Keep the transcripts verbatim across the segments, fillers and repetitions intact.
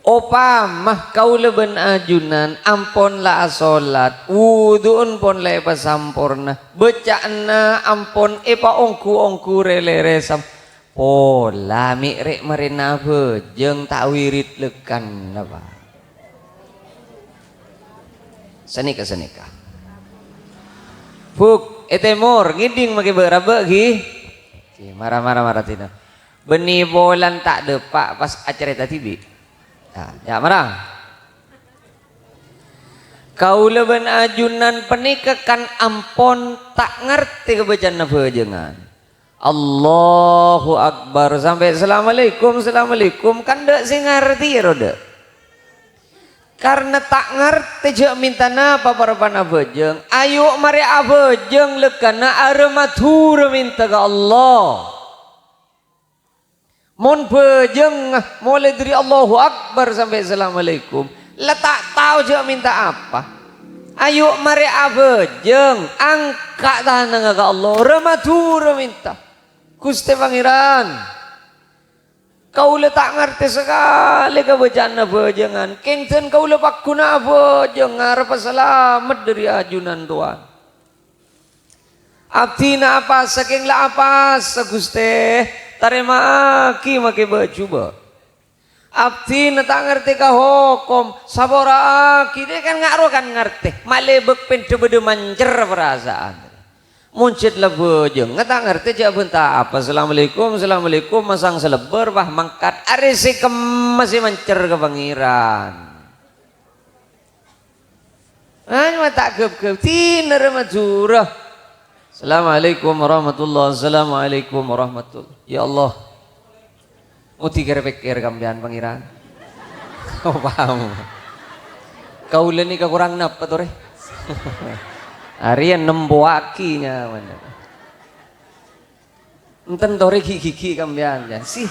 Opama kaulâ bân ajunan ampon la asolat, wudhu'en pon la èpasamporna, bâca'anna ampon èpaongghu-ongghu rè-lèrè sam-, pola mè' rè' marèna abhâjâng ta' wirid lekkan, napa? Sanèka, sanèka. Buk, è tèmor, ngèdhing makè bâ'-rabâ' ghi? Ghi, mara, mara, mara, tina. Bânnè polana ta' dâpa' pas acarèta dhibi'. Ya, ya, mara. Kaulâ bân ajunan panèka kan ampon ta' ngartè kabâca'anna bhâjângan. Allahu Akbar, sampè' "Assalamualaikum, assalamualaikum," kan dâ' sè ngartè, ro, dâ'. Karna ta' ngartè jâ' mènta napa parappa'na abhâjâng, ayo marè abhâjâng lekkanna arè Madhurâ mènta ka Allah. Mon bhâjâng, molaè dhâri Allahu Akbar sampè' "Assalamualaikum", la ta' tao jâ' mènta apa. Ayo marè abhâjâng, angka' tanangnga ka Allah, rè Madhurâ mènta, "Ghustè Pangèran, kaulâ ta' ngartè sakalè kabâca'anna bhâjângan, kèng dân kaulâ pagghun abhâjâng ngarebbhâ salamet dhâri ajunan, Towan." Abdhina apasa, kèng la apasa, Ghustè, tarèma'aghi makè bâ'-jhubâ'. Abdhina ta' ngartè ka hokom, sapora'aghi, dâ' kan nga' rowa kan ngartè, malè bâk pèndhâ bâdâ mancer parasaan. Mon jhât la bhâjâng, ta' ngartè jâ' bhânta apa, "Assalamualaikum, assalamualaikum," masang salèbbâr, pas mangkat, arè sè kemma sè mancer ka Pangèran. Anu, ta' ghâb-ghâb, dinner Madhurâ. "Assalamualaikum warahmatullah, assalamualaikum warahmatullah." Ya Allah. Ngodhi kèr-pèkkèr kampèyan, Pangèran. Oh, paham. Kaulâ nèka korang napa, torè? Arèya nembowaghi nyamana. Enten torè ghi'-ghighi' kampèyan, ya. Sih.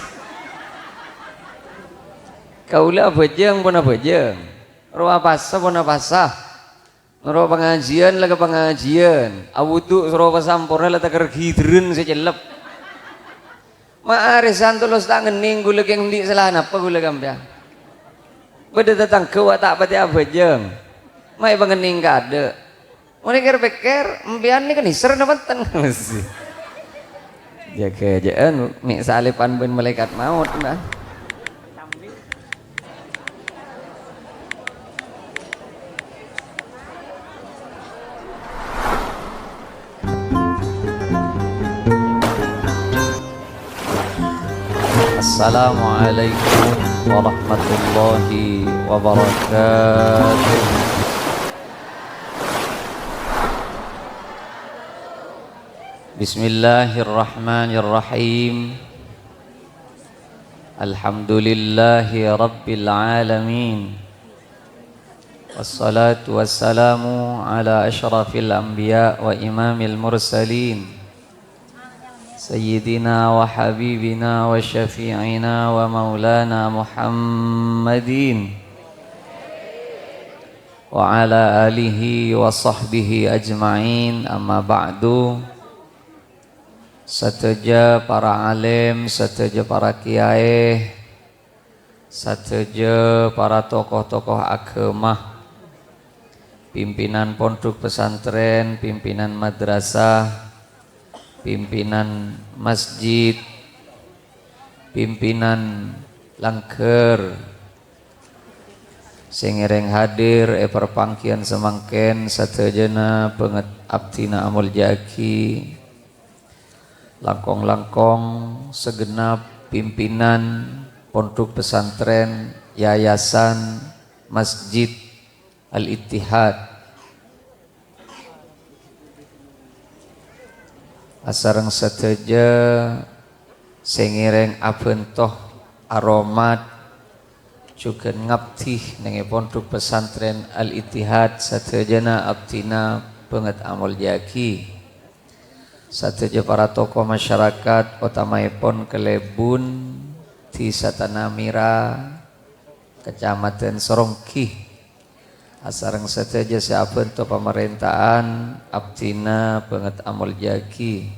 Kaulâ abhâjâng pon abhâjâng. Rowa apasa pon apasa. Noro' pangajiyân la ka pangajiyân. Awudhu' soro pasamporna la takèr ghidherrân sè cellep. Ma' arè santolos ta' ngennèng kaulâ kèng andi' sala napa kaulâ kampèyan. Bâdâ tatangghâ wa' ta' patè abhâjâng. Ma' èpangennèng kaadâ'. Mon èkèr-pèkkèr, empèyan nèka nèser napa enten? Jâgâ jâ'ân, mè' salèpan bân malaèkat maot, nah. Assalamualaikum warahmatullahi wabarakatuh. Bismillahirrahmanirrahim. Alhamdulillahi rabbil alamin. Wassalatu wassalamu ala asyrafil anbiya wa imamil mursalin, sayyidina wa habibina wa syafi'ina wa maulana Muhammadin, wa ala alihi wa sahbihi ajma'in, amma ba'du. Sadhâjâ para alim, sadhâjâ para kiyaè, sadhâjâ para tokoh-tokoh aghâma, pimpinan pondhuk pesantren, pimpinan madrasah, pimpinan masjid, pimpinan langghâr, sè ngèrèng hadir è parpangghiyân samangkèn, sadhâjâna bângèt abdhina amoljâ'aghi. Langkong-langkong sagenap pimpinan Pondhuk Pesantren Yayasan Masjid Al-Ittihad, asareng sadhâjâ sè ngèrèng abhânto aromat jhughân ngabdhi neng è Pondhuk Pesantren Al-Ittihad, sadhâjâna abdhina bângèt amoljâ'aghi. Sadhâjâ para tokoh masyarakat, otamaèpon Kalèbun, Dhisa Tanamira, Kacamadhân Soronggi, asareng sadhâjâ sè abhânto pamarènta'an, abdhina bângèt amoljâ'aghi.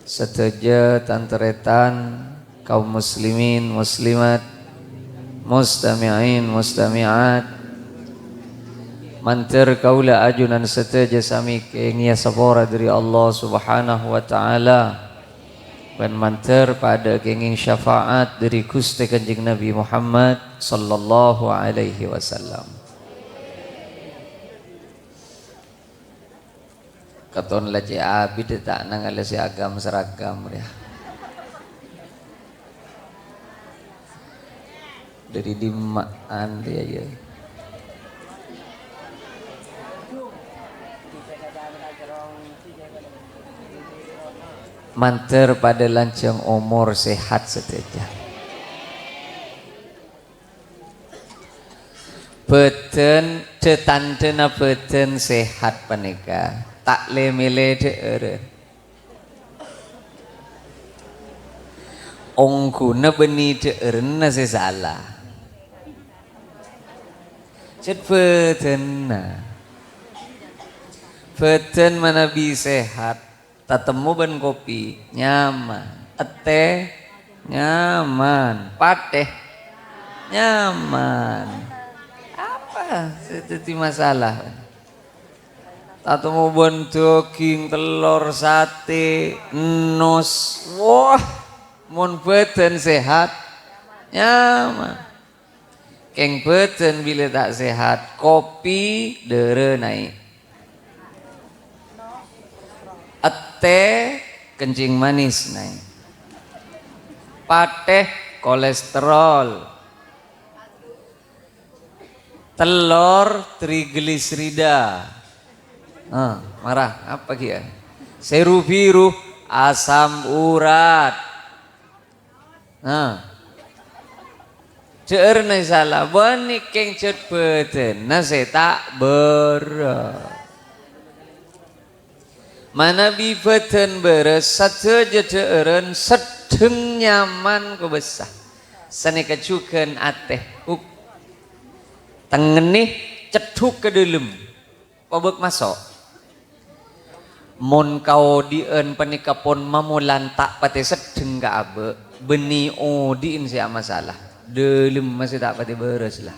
Sadhâjâ tan-tarètan, kaum muslimin, muslimat, Mustami'in, mustami'at. Mandhâr kaulâ ajunan sadhâjâ sami kèngèya sapora dhâri Allah Subhanahu wa Ta'ala, bân mandhâr padâ kèngèng syafaat dhâri Ghustè Kanjeng Nabi Muhammad sallallahu alaihi wasallam. Katon la cè' abit ta' nangala sè agam-seragam rèya. Dhâri dimma'an rèya, yâ. Mandhâr padâ lanjhâng omor, sehat sadhâjâ. Bhâdhân, dhâ-tandhâna bhâdhân sehat panèka ta' lè-mèlè dhâ'ârân. Ongghuna bânnè dhâ'ârânna sè sala. Cè' bhâdhânna. Bhâdhân manabi sehat, tatemmo bân kopi, nyaman. Ètè, nyaman. Patè, nyaman. Apa sè dhâddhi masalah? Tatemmo bân dhâghing, tellor, satè, ennos. Wah, mon bhâdhân sehat, nyaman. Kèng bhâdhân bilâ ta' sehat, kopi, dârâ naè'. Ètè, kencing manis naè'. Patè, kolesterol. Tellor, trigliserida. Ah, mara, apa kèya? Seru biru, asam urat. Nah. Dhâ'ârna sala, bânnè kèng cè' bhâdhânna sè ta' bârâs. Manabi bhâdhân bârâs, sadhâjâ dhâ'ârân seddheng nyaman kobâsa. Sanèka jhughân atè, uk. Tengngennè ceddhuk ka dâlem. Pabâk maso'. Mon kaodi'ân panèka pon mamolan ta' patè seddheng ka abâ', bânnè odi'na sè amasala. Dâlemma sè ta' patè bârâs, la.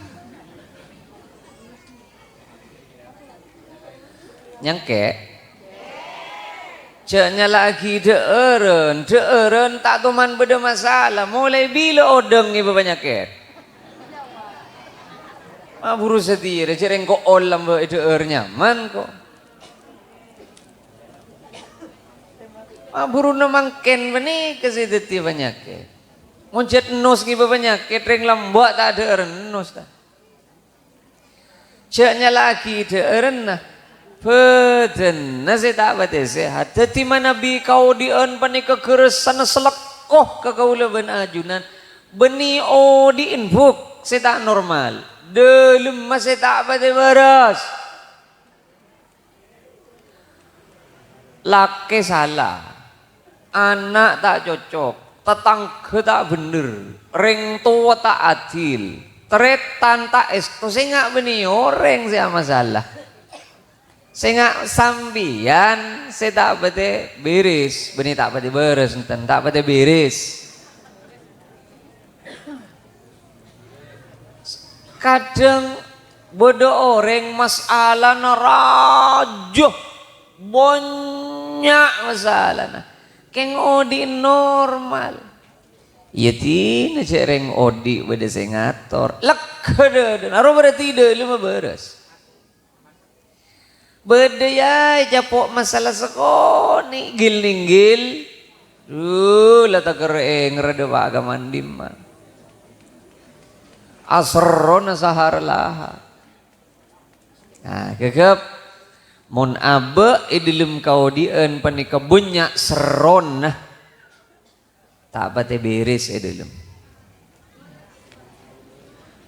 Nyangkè'. Jhâ' nyala'aghi dhâ'ârân, dhâ'ârân ta' toman bâdâ masala, molaè bilâ odâng ngèbâ panyakèt. Ma' bhuru satèya, jhâ' rèng ko' olam bâ' è dhâ'âr nyaman, ko'. Ma' bhuruna mangkèn panèka sè dhâddhi panyakèt. Mon jhât ennos ngèbâ panyakèt, rèng lambâ' ta' dhâ'âr ennos, ta'. Jhâ' nyala'aghi dhâ'ârânna, bhâdhânna sè ta' patè sehat. Dhâddhi manabi kaodi'ân panèka ghârâsana salèkko ka kaulâ bân ajunan, bânnè odi'na bhuk sè ta' normal, dâlemma sè ta' patè bârâs. Lakè sala, ana' ta' cocok, tatangghâ ta' bhendher, rèng towa ta' adil, tarètan ta' èsto, sènga' bânnè orèng sè amasala. Sènga' sampèyan sè ta' patè bèrès, bânnè ta' patè bârâs, enten ta' patè bèrès. Kadhâng bâdâ orèng masalana rajâ, bânnya' masalana. Kèng odi' normal. Iyâ dinah cè' rèng odi' bâdâ sè ngator. Lèghâ dâdâna, aro berarti dâlemma bârâs. Bâdâ, yâ, ècapo' masala sakonè', ghil-nèngghil. Dhu, la taker èngèrra dâpa' ka mandimma. Aserrona sahar laha. Nah, ghâghâp. Mon abâ' è dâlem kaodi'ân panèka bânnya' serrona. Ta' patè bèrès è dâlem.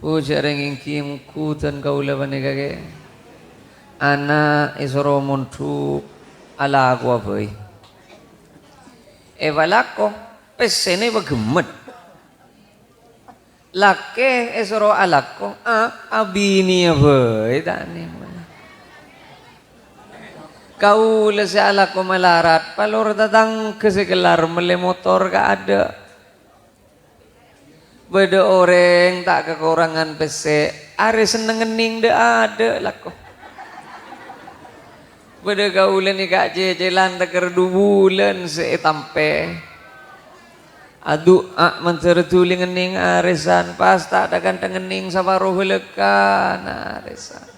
Ojhâ' rèng èngghi mongghudhân kaulâ panèka kè. Ana' èsoro mondhuk alakowa bhâi. Èpalako, pèssèna èpaghemmet. Lakè èsoro alako, a-, abiniyâ bhâi ta' nèng. Kaulâ sè alako malarat, palor tatangghâ sè kellar mellè motor kaadâ'. Bâdâ orèng ta' kakorangan pèssè, arè senneng ngennèng dâ'-adâ' lako. Bâdâ kaulâ nèka cècèlan tèkèr du bulân sè ètampè. Adu'a mandhâr dhuli ngennèng arèsan, pas ta' dhâ-kantha ngennèng saparo bâlâkana arèsan.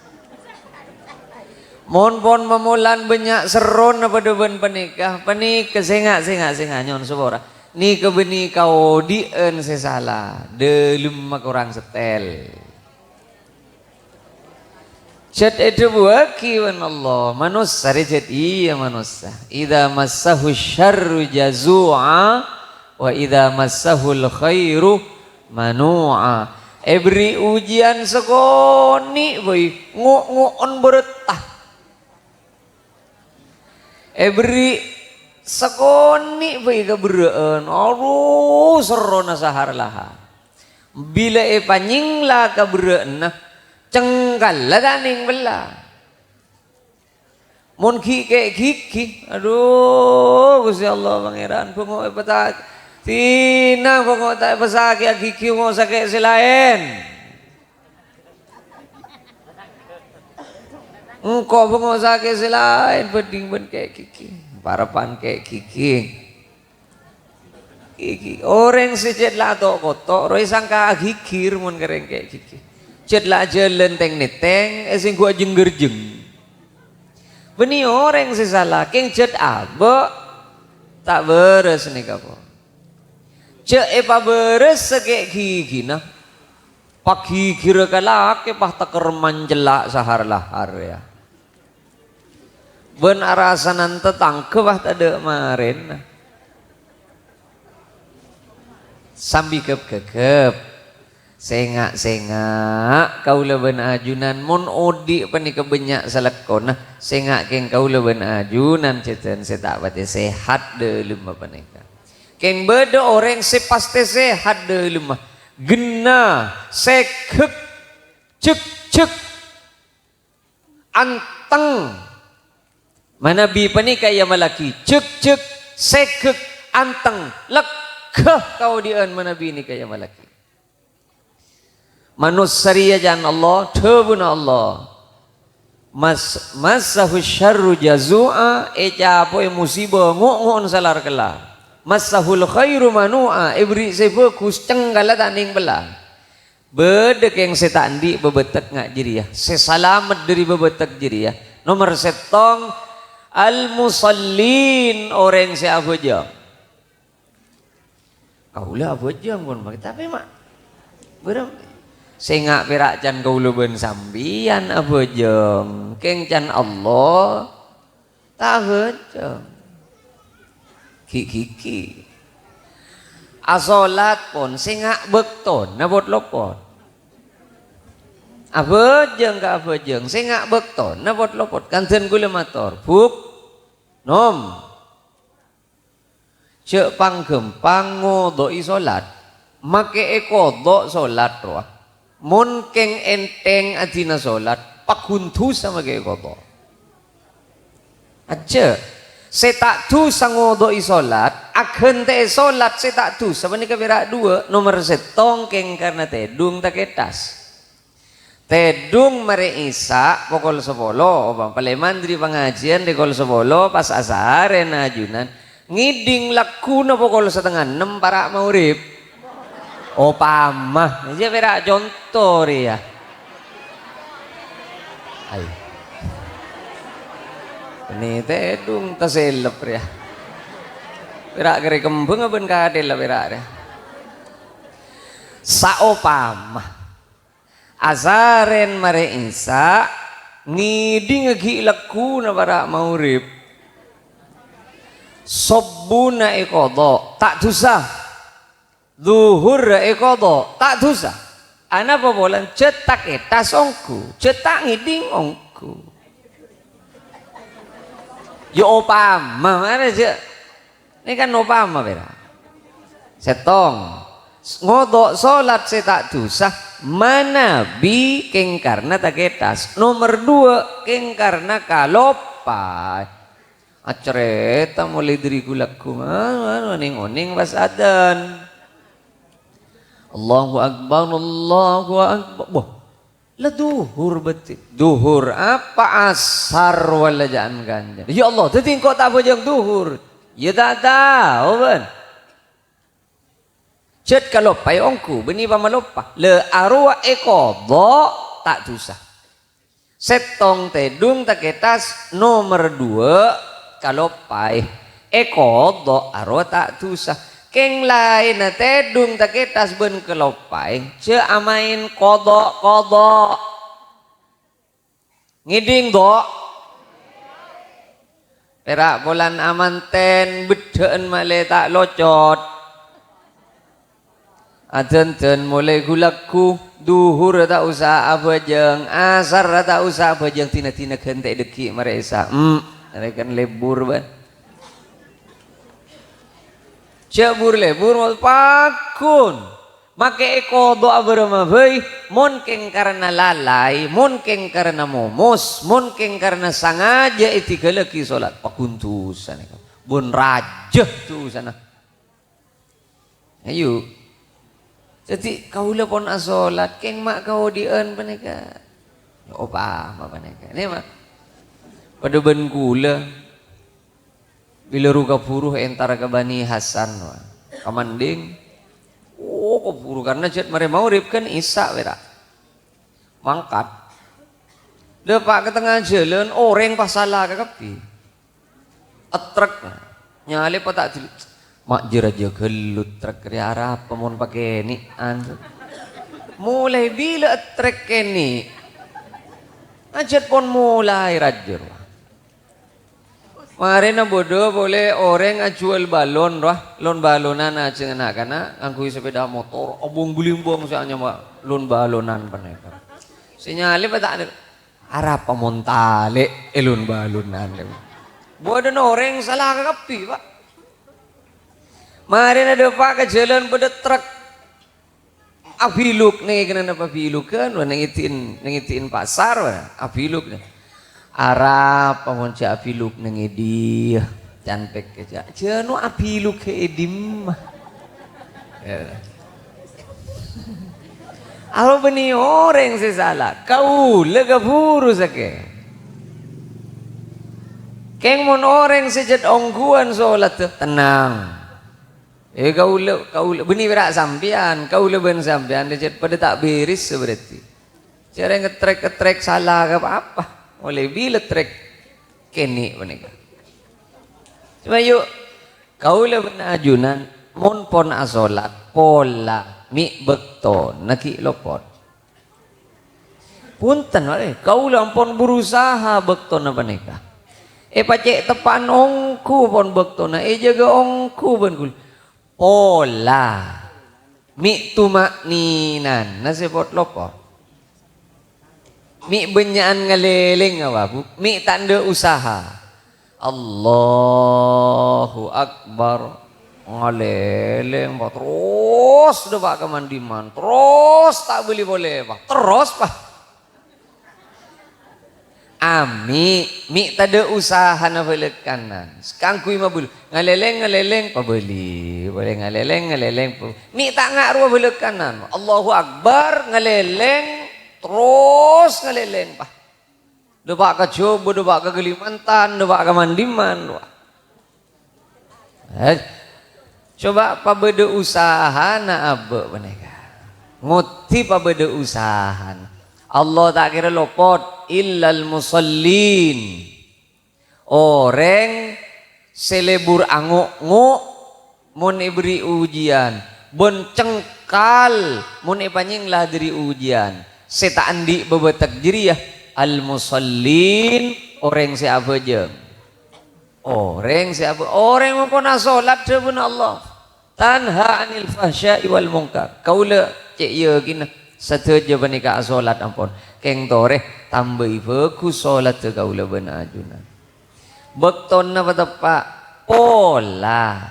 Mon pon mamolan bânnya' serrona padâ bân panèka, panèka sènga', sènga', sènga', nyo'on sapora. Nèka bânnè kaodi'ân sè sala, dâlemma korang settèl. Jhât èdhâbuwâghi bân Allah, manossa rè jhât, iyâ, manossa. "Idza massahu syarru jazu'a, wa idza massahul khairu manu'a." Èberri' ujian sakonè' bhâi, ngo'-ngo'on bârâtta. Èberri' sakonè' bhâi kaberrâ'ân, adu, serrona sahar-lahar. Bilâ èpanyèngla kaberrâ'ânna, cengkalla ta' nèng pella. Mon ghi' kè' ghighi, adu, Ghustè Allah Pangèran, bângo' èpata-, dinah bângo' ta' èpasakè'a ghighi, bângo' sakè' sè laèn. Engko' bângo' sakè' sè laèn bhânding bân kè' ghighi. Parappa'na kè' ghighi. Ghighi. Orèng sè jhât la to'-koto', rowa èsangka aghigir mon ka rèng kè' ghighi. Jhât la ajhâlân tèng-nètèng, èsèngghu ajeng-gherjeng. Bânnè orèng sè sala, kèng jhât abâ', ta' bârâs nèka, po. Jhâ' èpabârâs sakè' ghighina. Paghighirâ ka lakè pas tèkèr mancella' sahar-lahar, yâ. Bân arasanan tatangghâ pas tadâ' marèna. Sambi ghâp-ghâghâp. Sènga'-sènga', kaulâ bân ajunan, mon odi' panèka bânnya' salèkkona, sènga' kèng kaulâ bân ajunan jhâdhân sè ta' patè sehat dâlemma panèka. Kèng bâdâ orèng sè pastè sehat dâlemma, ghenna, sèghek, jhekjhek, anteng. Manabi panèka èamallaghi jhekjhek, sèghek, anteng, legghâ kaodi'ân manabi nèka èamallaghi. Manossa rèya, can Allah, dhâbuna Allah, "Mas-, massahu syarru jazu'a," ècapo'è musibâ ngo'-ngo'on salar kella. "Massahul khairu manu'a," èberri' sè bhâghus, cengkalla ta' nèng pella. Bâdâ kèng sè ta' andi' bâbâtek nga' jârèya, sè salamet dâri bâbâtek jârèya. Nomer sèttong, al-musallin, orèng sè abhâjâng. Kaulâ abhâjâng pon, tapè ma' bârâmpa? Sènga' pèra' can kaulâ bân sampèyan abhâjâng, kèng can Allah ta' abhâjâng. Ghi'-ghighi. Asolat pon, sènga' bâktona pot-lopot. Abhâjâng ka abhâjâng, sènga' bâktona pot-lopot. Kandhân kaulâ mator, "Buk, Nom." Jhâ' pang-ghâmpang ngodo'i solat, makè'è kodo' solat rowa. Mon kèng ènthèng adina solat, paggun dhusa makè'è kodo'. Ajjhâ', sè ta' dhusa ngodo'i solat, aghântè'è solat sè ta' dhusa panèka pèra' duwâ', nomer sèttong kèng karna tèdung ta' kèthas. Tèdung marè Isya pokol sapolo, opama palèman dâri pangajiyân rè kol sapolo, pas asarèn ajunan, ngèdhing lagghuna pokol satengnga ennem para' maghrib. Opama, iyâ pèra' conto rèya. Ayo. Ini tèdung tasèlep rèya. Pèra' karè kembhâng bân kathèlla pèra' rèya. Saopama. Asarèn marè Isya, ngèdhingngaghi lagghuna para' maghrib. Sobbhuna èkodo', ta' dhusa. Dhuhurra èkodo', ta' dhusa. Anapa polana jhât ta' kèthas ongghu, jhât ta' ngèdhing ongghu. Ya opama, mara jhâ'. Ini kan opama, pèra'. Sèttong, ngodo' solat sè ta' dhusa, manabi kèng karna ta' kèthas. Nomer duwâ', kèng karna kaloppa. Acarèta molaè dâri ghu-lagghu, ma-, ma-, onèng-onèng pas adzan. Allahu Akbar, Allahu Akbar. Wah, la dhuhur bâti. Dhuhur apa asar wala jâ'ân kanjâ. Ya Allah, dhâddhi engko' ta' abhâjâng dhuhur. Ya ta' tao, bân. Jhât kaloppaè ongghu, bânnè pamaloppa. La arowa èqodho', ta' dhusa. Sèttong tèdung takètas, nomer duwâ' kaloppaè. Èqodho' arowa ta' dhusa. Kèng laènna tèdung takètas bân kaloppaè, jhâ' amaèn qodho'-qodho'. Ngèdhing, do'? Pèra' polana amantèn, beddhâ'ân malè ta' locot. Adhândhân molaè ghu-lagghu, dhuhurra ta' osa abhâjâng, asarra ta' osa abhâjâng, dina-dina ghântè' dhâggi' marè Isya. Hmm, arè kan lebur, bân. Jhâ' bur-lebur, mon pagghun. Makè èqodho'a bârâmma bhâi, mon kèng karana lalai, mon kèng karana momos, mon kèng karana sangajâ èdhighâllaghi solat, pagghun dhusa nèka. Bân rajâ dhusana. Ayu. Dhâddhi, kaulâ pon asolat, kèng ma' kaodi'ân panèka. Ya, opama panèka. Nè, Ma'. Padâ bân kaulâ. Bilâ ru-kabhuru èntar ka Bani Hasan, wa. Ka Manding. Oh, kabhuru, karna jhât marè maghrib kan Isya, pèra'. Mangkat. Dâpa' ka tengnga jhâlân, orèng pas sala kakabbhi. Trek. Nyalèpa ta' dil-, ma' jâ-rajâ ghâllu trek rè arapa mon pakènè'an. Molaè bilâ trek kènè'? Ajhât pon molaè rajâ rowa. Marèna bâdâ polè orèng ajhuwâl balon rowa, lon-balonan ajhâng na'-kana' ngangghuy sepeda motor, obung-balimbang sè anyama lon-balonan panèka. Sè nyalèpa ta' Arapa mon talè' è lon-balonan? Bâdâna orèng sala kakabbhi, Pa'. Marèna dâpa' ka jhâlân bâdâ trek. Abiluk nèng è kennengnganna pabilukan, wa, nèng è din, nèng è din pasar, wa, abiluk. Arapa mon jhâ' abiluk nèng è dinna? Can pèkkè jhâ'. Jhâ' no abiluk è dimma. Ya. Apa bânnè orèng sè sala? Kaulâ kabhuru sakè'. Kèng mon orèng sè jhât ongghuwân solatta, tennang. Eh, kaulâ, kaulâ, bânnè pèra' sampèyan, kaulâ bân sampèyan jhât padâ ta' bèrès berarti. Jhâ' rèng ngetrek-ngetrek sala ka apa? Ollè bilâ trek kènè' panèka. Coba, yu', kaulâ bân ajunan mon pon asolat, pola mè' bâktona ghi' lopot. Bhunten, Pak, eh, kaulâ ampon berusaha bâktona panèka. Èpacè' teppa'an ongghu pon bâktona, èjâgâ ongghu bân kaulâ. Pola. Mè' tuma'ninana sè pot-lopot. Mè' bânnya'an ngalèlèng apa, Bu? Mè' ta' endâ' usaha. Allahu Akbar. Ngalèlèng, Pa', terros dâpa' ka mandiman. Terros ta' bâli polè, Pa'. Terros, Pa'. Amè', mè' tadâ' usahana bâlâkkanan. Kaangghuy mabâl-, ngalèlèng, ngalèlèng, pabâli. Polè ngalèlèng, ngalèlèng, pa-, mè' ta' nga' rowa bâlâkkanan. Allahu Akbar, ngalèlèng, terros ngalèlèng, Pa'. Dâpa' ka Jhâbâ, dâpa' ka Kalimantan, dâpa' ka mandiman, Pa'. Eh, coba pabâdâ usahana abâ' panèka. Ngodhi pabâdâ usahana. Allah ta' kèra lopot, illal musallin. Orèng sè lebur ango'-ngo' mon èberri' ujian, bân cengkal mon èpanyèngla dâri ujian. Sè ta' andi' bâbâtek jârèya al-musallin, orèng sè abhâjâng. Orèng sè abhâ-, orèng mon pon asolat, dhâbuna Allah, "Tanha 'anil fahsya'i wal munkar." Kaulâ cè' yakinna sadhâjâ panèka asolat ampon. Kèng torè tambâi bhâghus solatta kaulâ bân ajunan. Bâktona pateppa', pola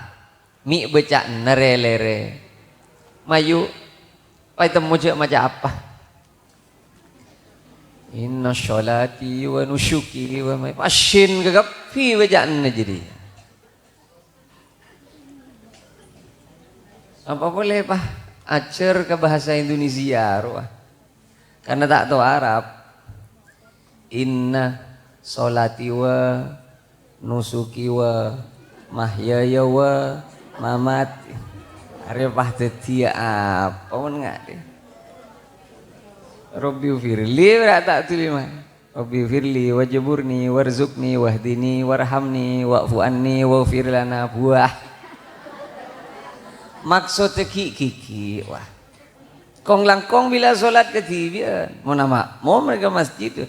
mè' bâca'anna rè-lèrè. Mayu, paètemmo jhâ' maca apa? "Inna sholati wa nusuki wa may-," pasin kakabbhi bâca'anna jârèya. Apa polè, Pa'? Ajhâr ka bhâsa Indonesia rowa. Karna ta' tao Arab. Inna sholati wa nusuki wa mahyaya wa mamati. Arè pas dhâddhiyâ apa mon ngarè? Rabbighfirli, ora ta' dhuli, man. Rabbighfirli, wajburni, warzuqni, wahdini, warhamni, wa'fu anni, waghfir lana. Buah. Maksodda ghi' gighi', wah. Kong-langkong bilâ sholat kadhibi'ân. Mon ama-, mon mènangka masjid.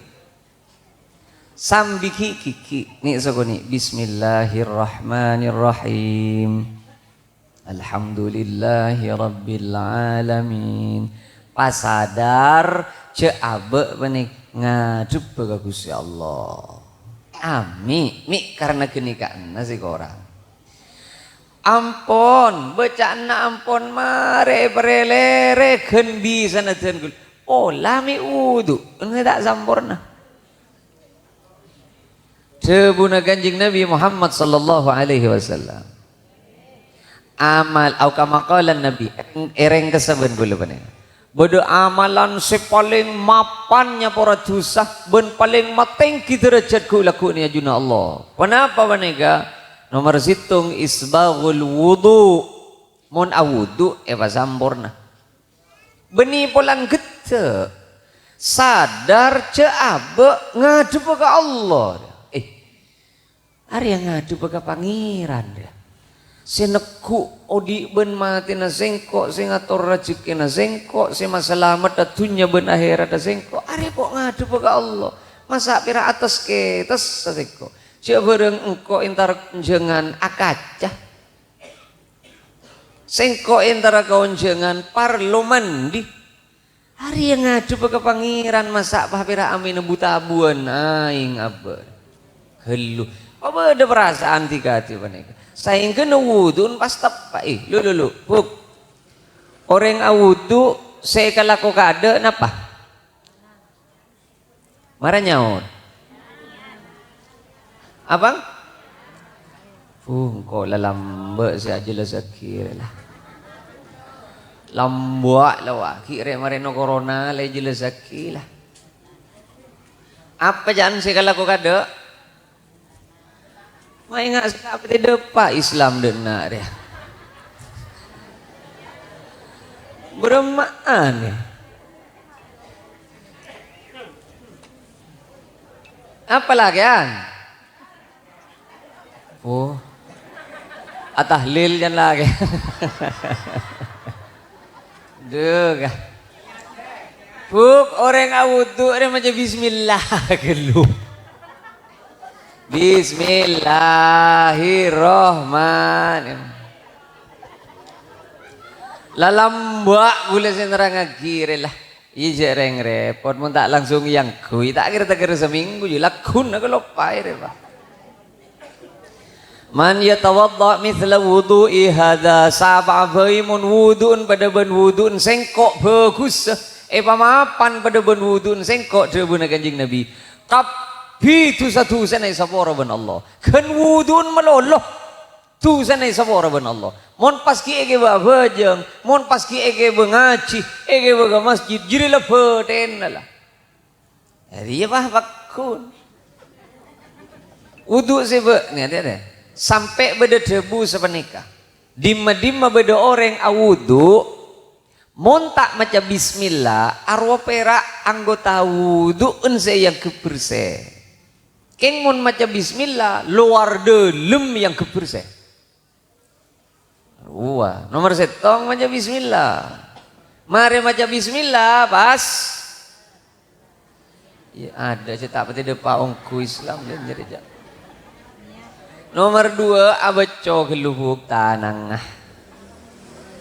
Sambi ghi' gighi'. Nè' sakonè'. Bismillahirrahmanirrahim. Alhamdulillahirabbil alamin. Pasadar, jhâ' abâ' panèka ngadhebbhâ ka Ghustè Allah. Amè', mè' karna ghânèka'anna sè korang. Ampon, bâca'anna ampon marè èparèlèrè ghân bi' sanajjhân ghul-, pola mè' wudu', ghânèka ta' samporna. Dhâbuna Kanjeng Nabi Muhammad sallallahu alaihi wasallam. Amal, au kama qala Nabi, èrèng kassa bân kaulâ panèka. Bâdâ amalan sè palèng mapan nyapora dhusa bân palèng matèngghi dârâjhât ghu'-lagghu'na è ajunanna Allah. Ponapa panèka? Nomer sèttong, isbaghul wudu'. Mon awudu' èpasamporna. Bânnè polana ghâddhâ'. Sadar jhâ' abâ' ngadhebbhâ ka Allah. Eh, arèya ngadhebbhâ ka Pangèran, rèya. Sè neggu' odi' bân matèna sèngko', sè ngator rajhekkèna sèngko', sè masalamedhâ dhunnya bân ahèradhâ sèngko'. Arèya ko' ngadhebbhâ ka Allah. Masa' pèra' ates kètessa sèngko'. Jhâ' bhârâng engko' èntara konjhângan akaca. Sèngko' èntara konjhângan parlo mandi. Arèya ngadhebbhâ ka Pangèran, masa' papèra' amèna bu-tabuwân aèng abâ'. Ghâllu. Kok bâdâ parasaan dhika-dhika panèka? Saèngghâna wudu'na pas teppa'. Eh, lu, lu, lu, Buk. Orèng awudu' sè èkalako kaadâ' napa? Mara nyaot. Apa? Uh, engko' la lambâ' sè ajhellasaghi rè la. Lambâ' la wa, ghi' rè marèna corona la èjhellasaghi la. Apa jhân sè èkalako kaadâ'? Maènga' sè ta' patè dâpa' Islam dâ' enna' rèya. Bârâmma'an, yâ. Apa lakèyan? Oh. Atahlil jhân lakèyan. Duh, ka. Buk, orèng awudu' rè maca bismillah ghâllu. Bismillahirrahmanirrahim. La lambâ' ghulâ sè nerrangaghi rè la. Iyâ, jhâ' rèng rèpot, mon ta' langsung èyangghuy, ta' kèra-tèkèra samènggu, jhâ' lagghuna kaloppaè rè, Pa'. Man yatawadda' mithla wudu'i hadza, sapa bhâi mon wudu'en padâ bân wudu'en sèngko' bhâghussa, èpamapan padâ bân wudu'en sèngko', dhâbuna Kanjeng Nabi, kabbhi dhusa-dhusana èsapora bân Allah. Ghân wudu'en malolo. Dhusana èsapora bân Allah. Mon pas ghi' èghibâ abhâjâng, mon pas ghi' èghibâ ngajhi, èghibâ ka masjid, jârèya la bhâthènna la. Jârèya pas pagghun. Wudu' sè bâ-, nèka, nèka, nèka. Sampè' bâdâ dhâbu sapanèka. Dimma-dimma bâdâ orèng awudu', mon ta' maca bismillah, arowa pèra' anggota wudu'en sè èanggep bersè. Kèng mon maca bismillah, lowar dâlem èanggep bersè. Rowa, nomer sèttong maca bismillah. Marè maca bismillah, pas. Iyâ, adâ' sè ta' patè dâpa' ongghu Islam, yâ, jârèya, jâ'. Nomer duwâ', abâcco ghâllu, Bu', tanangnga.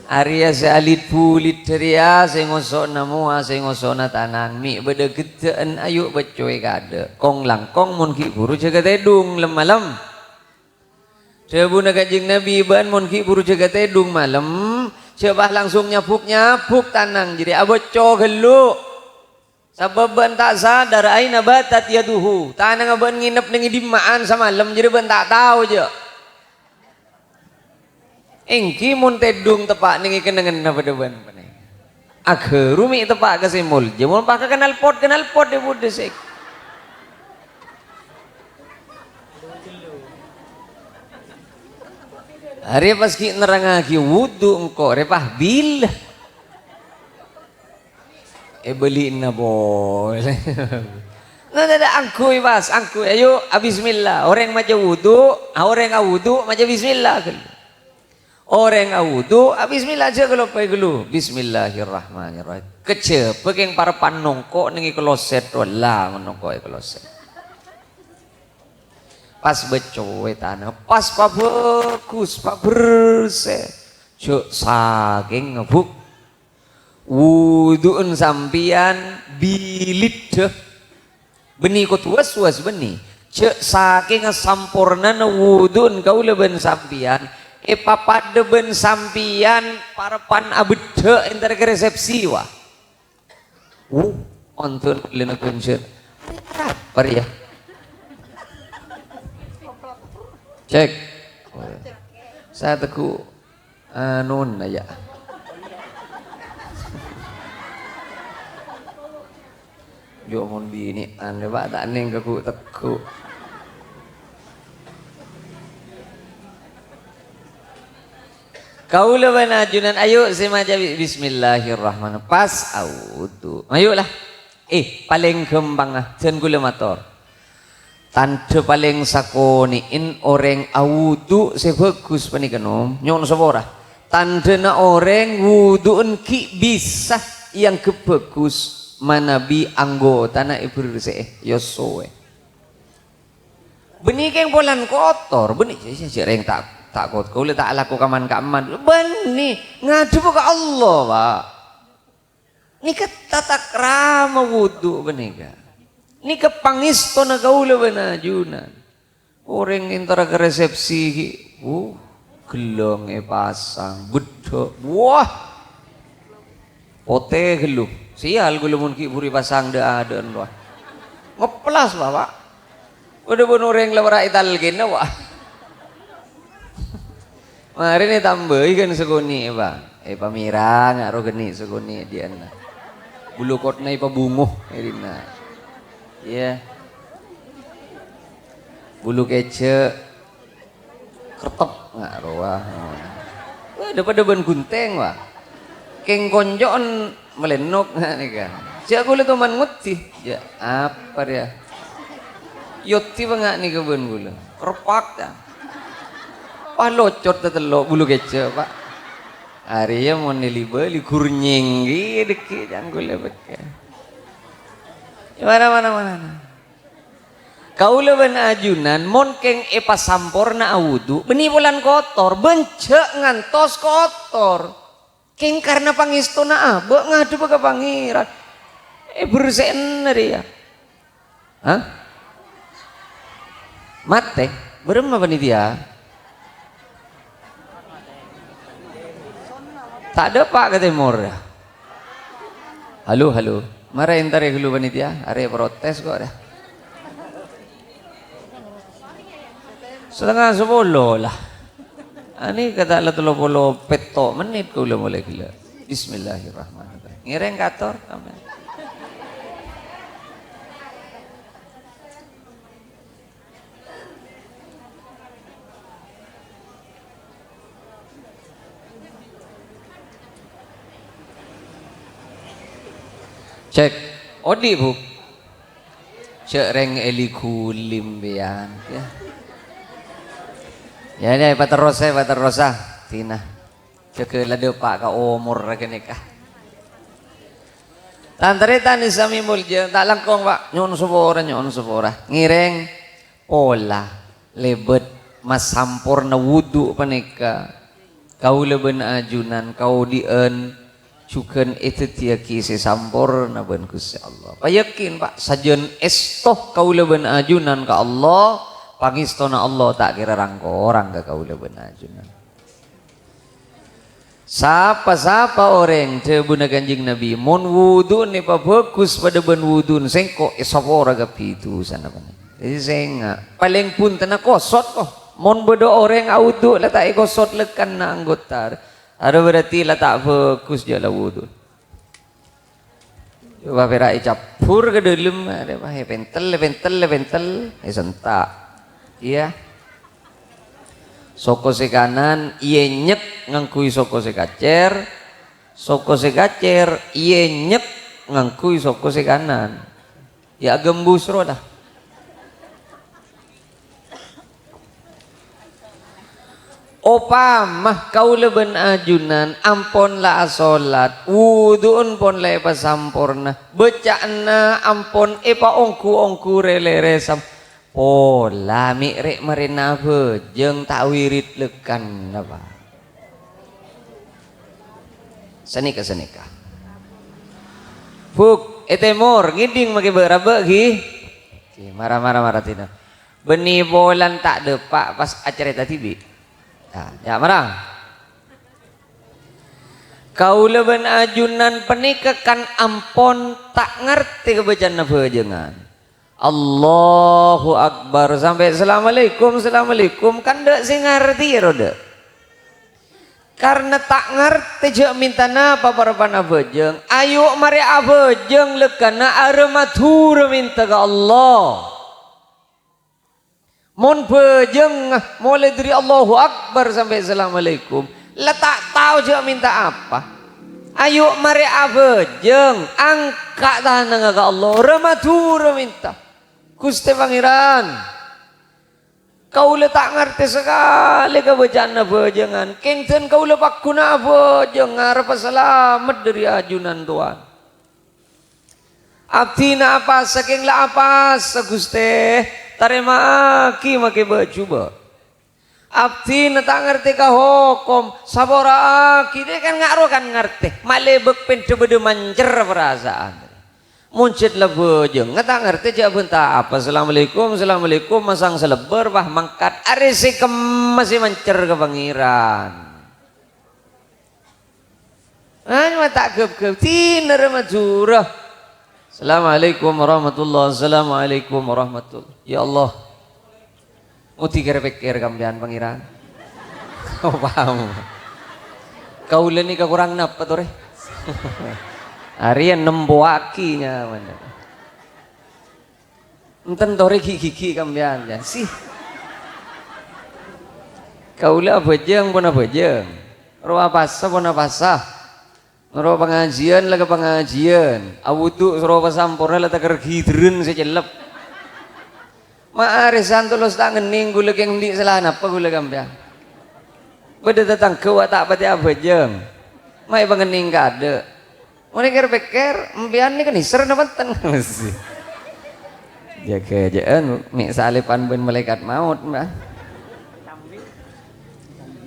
Arèya sè alit-bulit dhârèya, sè ngoso'na mowa, sè ngoso'na tanang. Mè' bâdâ ghedhâ'ân, ayo bâccoè kaadâ'. Kong-langkong mon ghi' bhuru jâgâ tèdung lem-malem. Dhâbuna Kanjeng Nabi, "Bâ'ân mon ghi' bhuru jâgâ tèdung malem, jhâ' pas langsung nyabuk-nyabuk tanang, jârèya abâcco ghâllu. Sabâb bâ'ân ta' sadar aina batat yaduhu, tanangnga bâ'ân ngènep neng è dimma'an samalem, jârèya bâ'ân ta' tao, jâ'." Èngghi mon tèdung teppa' neng è kennengnganna padâ bân panèka. Aghâru mè' teppa' ka sè molja, mon pas ka knalpot, knalpot è budhâ sè. Arè pas ghi' nerrangngaghi wudu engko', rè pas bilâ. Èbâli'na polè. Nah, nah, nah, angghuy, pas, angghuy. Ayo, a, bismillah. Orèng maca wudu, a, orèng awudu maca bismillah ghâllu. Orèng awudu, a, bismillah, jhâ' kaloppaè ghâllu. Bismillahirrahmanirrahim. Kajhâbhâ kèng parebbhân nongko' neng è kloset, wallah, nongko' è kloset. Pas bâcowè tana, pas pabhâghus, pabersè. Jhâ' sakèngnga, Bu. Wudu'en sampèyan biliddhâ. Bânnè kodhu was-was bânnè. Jhâ' sakèngnga sampornana wudu'en kaulâ bân sampèyan, èpapadâ bân sampèyan parebbhân abeddhâ èntar ka resepsi, wa. Wuh, ontong lèna ghânjhâr. Apa rèya? Cek. Saya teguh. Anuna, ya. Jhâ' mon binè'an, Pak, ta' nèng ka ghu-, tegghu'. Kaulâ bân ajunan, ayo, sè maca bi-, bismillahirrahmanirrahim. Pas awudu. Ayo, lah. Eh, palèng ghâmpangnga, jhân kaulâ mator. Tandhâ palèng sakonè'en orèng awudu sè bhâghus panèka, nom. Nyo'on sapora. Tandhâna orèng wudu'en ghi' bisa èangghep bhâghus manabi anggotana èbersè'è, ya sowè. Bânnè kèng polana kotor, bânnè, jhâ', jhâ', jhâ' rèng ta', ta' kot-, kaulâ ta' alako kaman-kaman. Bânnè, ngadhebbhâ ka Allah, Pak. Nèka tata krama wudu panèka. Nèka pangèstona kaulâ bân ajunan. Orèng èntara ka resepsi ghi', wuh, ghellâng èpasang, beddhâ', wah, potè ghâllu. Sial kaulâ mon ghi' buru èpasang dâ'-adâ'ân rowa. Ngeplas, Bapak. Padâ bân orèng la para' ètalkèna, wa. Marèna ètambâi ghân sakonè', Pak. Eh, pamèra nga' ro ghâni' sakonè' dâ'iyâ. Bulu kotna èpabungo, è dinna'. Iyâ. Bulu kèjhâ' kertep nga' rowa. Wah, dâ-, padâ bân ghunting, wa. Kèng konco'en malènok nga' nèka. Jhâ' kaulâ toman ngoddhi. Jhâ' apa rèya? Yoddhi bâ nga' nèka bân kaulâ. Kerpak, ya. Wah, locot tatello' bulu kèjhâ', Pak. Arèya mon li-bâli gurnèng ghi' dhâggi' jhân kaulâ bâkka. Mana, mana, mana? Kaulâ bân ajunan mon kèng èpasamporna awudu, bânnè polana kotor, bân jhâ' ngantos kotor. Kèng karna pangèstona abâ' ngadhebbhâ ka Pangèran. Èbersè'ana rèya. Hah? Matè? Bârâmma panitia? Ta' dâpa' ka tèmor, ya? Halo, halo. Mara èntarè ghâllu panitia, arè protes kok, ya. Satengnga sapolo la. Anèka ta' la tello polo pètto' mennit kaulâ molaè ghellâ'. Bismillahirrahmanirrahim. Ngèrèng kator, amin. Cek. Odi', Bu? Cek reng eli gulim, biyan. Ya. Ya, ya, paterrosa, paterrosa. Tina. Jâgâ la dâpa' ka omor ghânèka. Tan-tarètan sè sami molja, ta' langkong, Pak. Nyo'on sapora, nyo'on sapora. Ngèrèng pola lèbât masamporna wudu panèka. Kaulâ bân ajunan kaodi'ân jhughân èdhâddhiyâghi sè samporna bân Ghustè Allah. Payakin, Pak, sajân èsto kaulâ bân ajunan ka Allah, pangèstona Allah ta' kèra rang-korang ka kaulâ bân ajunan. Sapa-sapa orèng, dhâbuna Kanjeng Nabi, "Mon wudu'na èpabhâghus padâ bân wudu'na sèngko', èsapora kabbhi dhusana panèka." Dhâddhi sènga', palèng bhuntenna kosot, ko. Mon bâdâ orèng awudu' la ta' èkosot lekkanna anggota, arè berarti la ta' bhâghus jâ' la wudu'. Coba pèra' ècabbhur ka dâlem, arè, wah, èpèntel, èpèntel, èpèntel, èsenta'. Iyâ. Soko sè kanan ènyèk ngangghuy soko sè kacèr, soko sè kacèr ènyèk ngangghuy soko sè kanan. Yâ, aghembus rowa, la. Opama kaulâ bân ajunan ampon la asolat, wudhu'en pon la èpasamporna, bâca'anna ampon èpaongghu-ongghu rè-lèrè sam-, pola mè' rè' marèna abhâjâng ta' wirid lekkan, napa? Sanèka, sanèka. Buk, è tèmor, ngèdhing makè bâ'-rabâ' ghi? Ghi, mara, mara, mara, tina. Bânnè polana ta' dâpa' pas acarèta dhibi'. Yâ, yâ, mara. Kaulâ bân ajunan panèka kan ampon ta' ngartè kabâca'anna bhâjângan. Allahu Akbar, sampè' "Assalamualaikum, assalamualaikum," kan dâ' sè ngartè, yâ, ro, dâ'. Karna ta' ngartè jâ' mènta napa parappa'na abhâjâng, ayo marè abhâjâng lekkanna arè Madhurâ mènta ka Allah. Mon bhâjângnga molaè dhâri Allahu Akbar sampè' "Assalamualaikum," la ta' tao jâ' mènta apa. Ayo marè abhâjâng, angka' tanangnga ka Allah, arè Madhurâ mènta, "Ghustè Pangèran, kaulâ ta' ngartè sakalè kabâca'anna bhâjângan, kèng dân kaulâ pagghun abhâjâng ngarebbhâ salamet dhâri ajunan, Towan." "Abdhina apasa, kèng la apasa, Ghustè? Tarèma'aghi makè bâ'-jhubâ'." "Abdhina ta' ngartè ka hokom, sapora'aghi." Dâ' kan nga' rowa kan ngartè, malè bâk pèndhâ bâdâ mancer parasa'an. Mon jhât la bhâjângnga ta' ngartè jâ' abhânta apa, "Assalamualaikum, assalamualaikum," masang salèbbâr, wah, mangkat, arè sè kemma sè mancer ka Pangèran. Ah, coma ta' ghâb-ghâb. Dinah rè Madhurâ. "Assalamualaikum warahmatullah. Assalamualaikum warahmatullah." Ya Allah. Ngodhi kèr-pèkkèr kampèyan, Pangèran. Oh, paham. Kaulâ nèka korang napa, torè? Arèya nembowaghi nyamana. Enten torè ghi'-ghighi' kampèyan, yâ. Sih. Kaulâ abhâjâng pon abhâjâng. Rowa apasa pon apasa. Rowa pangajiyân la ka pangajiyân. Awudhu' rowa pasamporna la ta' kèr ghidherrân sè cellep. Ma' arè santolos ta' ngennèng kaulâ kèng andi' sala napa kaulâ kampèyan. Bâdâ tatangghâ wa' ta' patè abhâjâng. Ma' èpangennèng kaadâ'. Mon èkèr-pèkkèr, empèyan nèka nèser napa enten? Jâgâ jâ'ân, mè' salèbhân bân malaèkat maot, Mbah.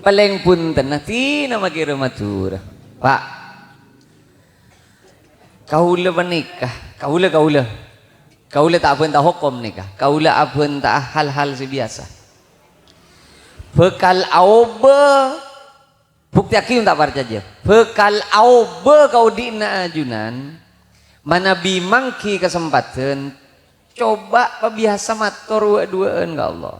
Palèng bhunten, dinah makè rè Madhurâ. Pak, kaulâ panèka, kaulâ, kaulâ. Kaulâ ta' abhânta hokom nèka. Kaulâ abhânta'a hal-hal sè biyasa. Bhâkal aobâ Buktèyaghi mon ta' parcajâ. Bhâkal aobâ ka odi'na ajunan, manabi mangghi kasempadhân, coba pabiyasa mator wâ'-duwâ'ân ka Allah.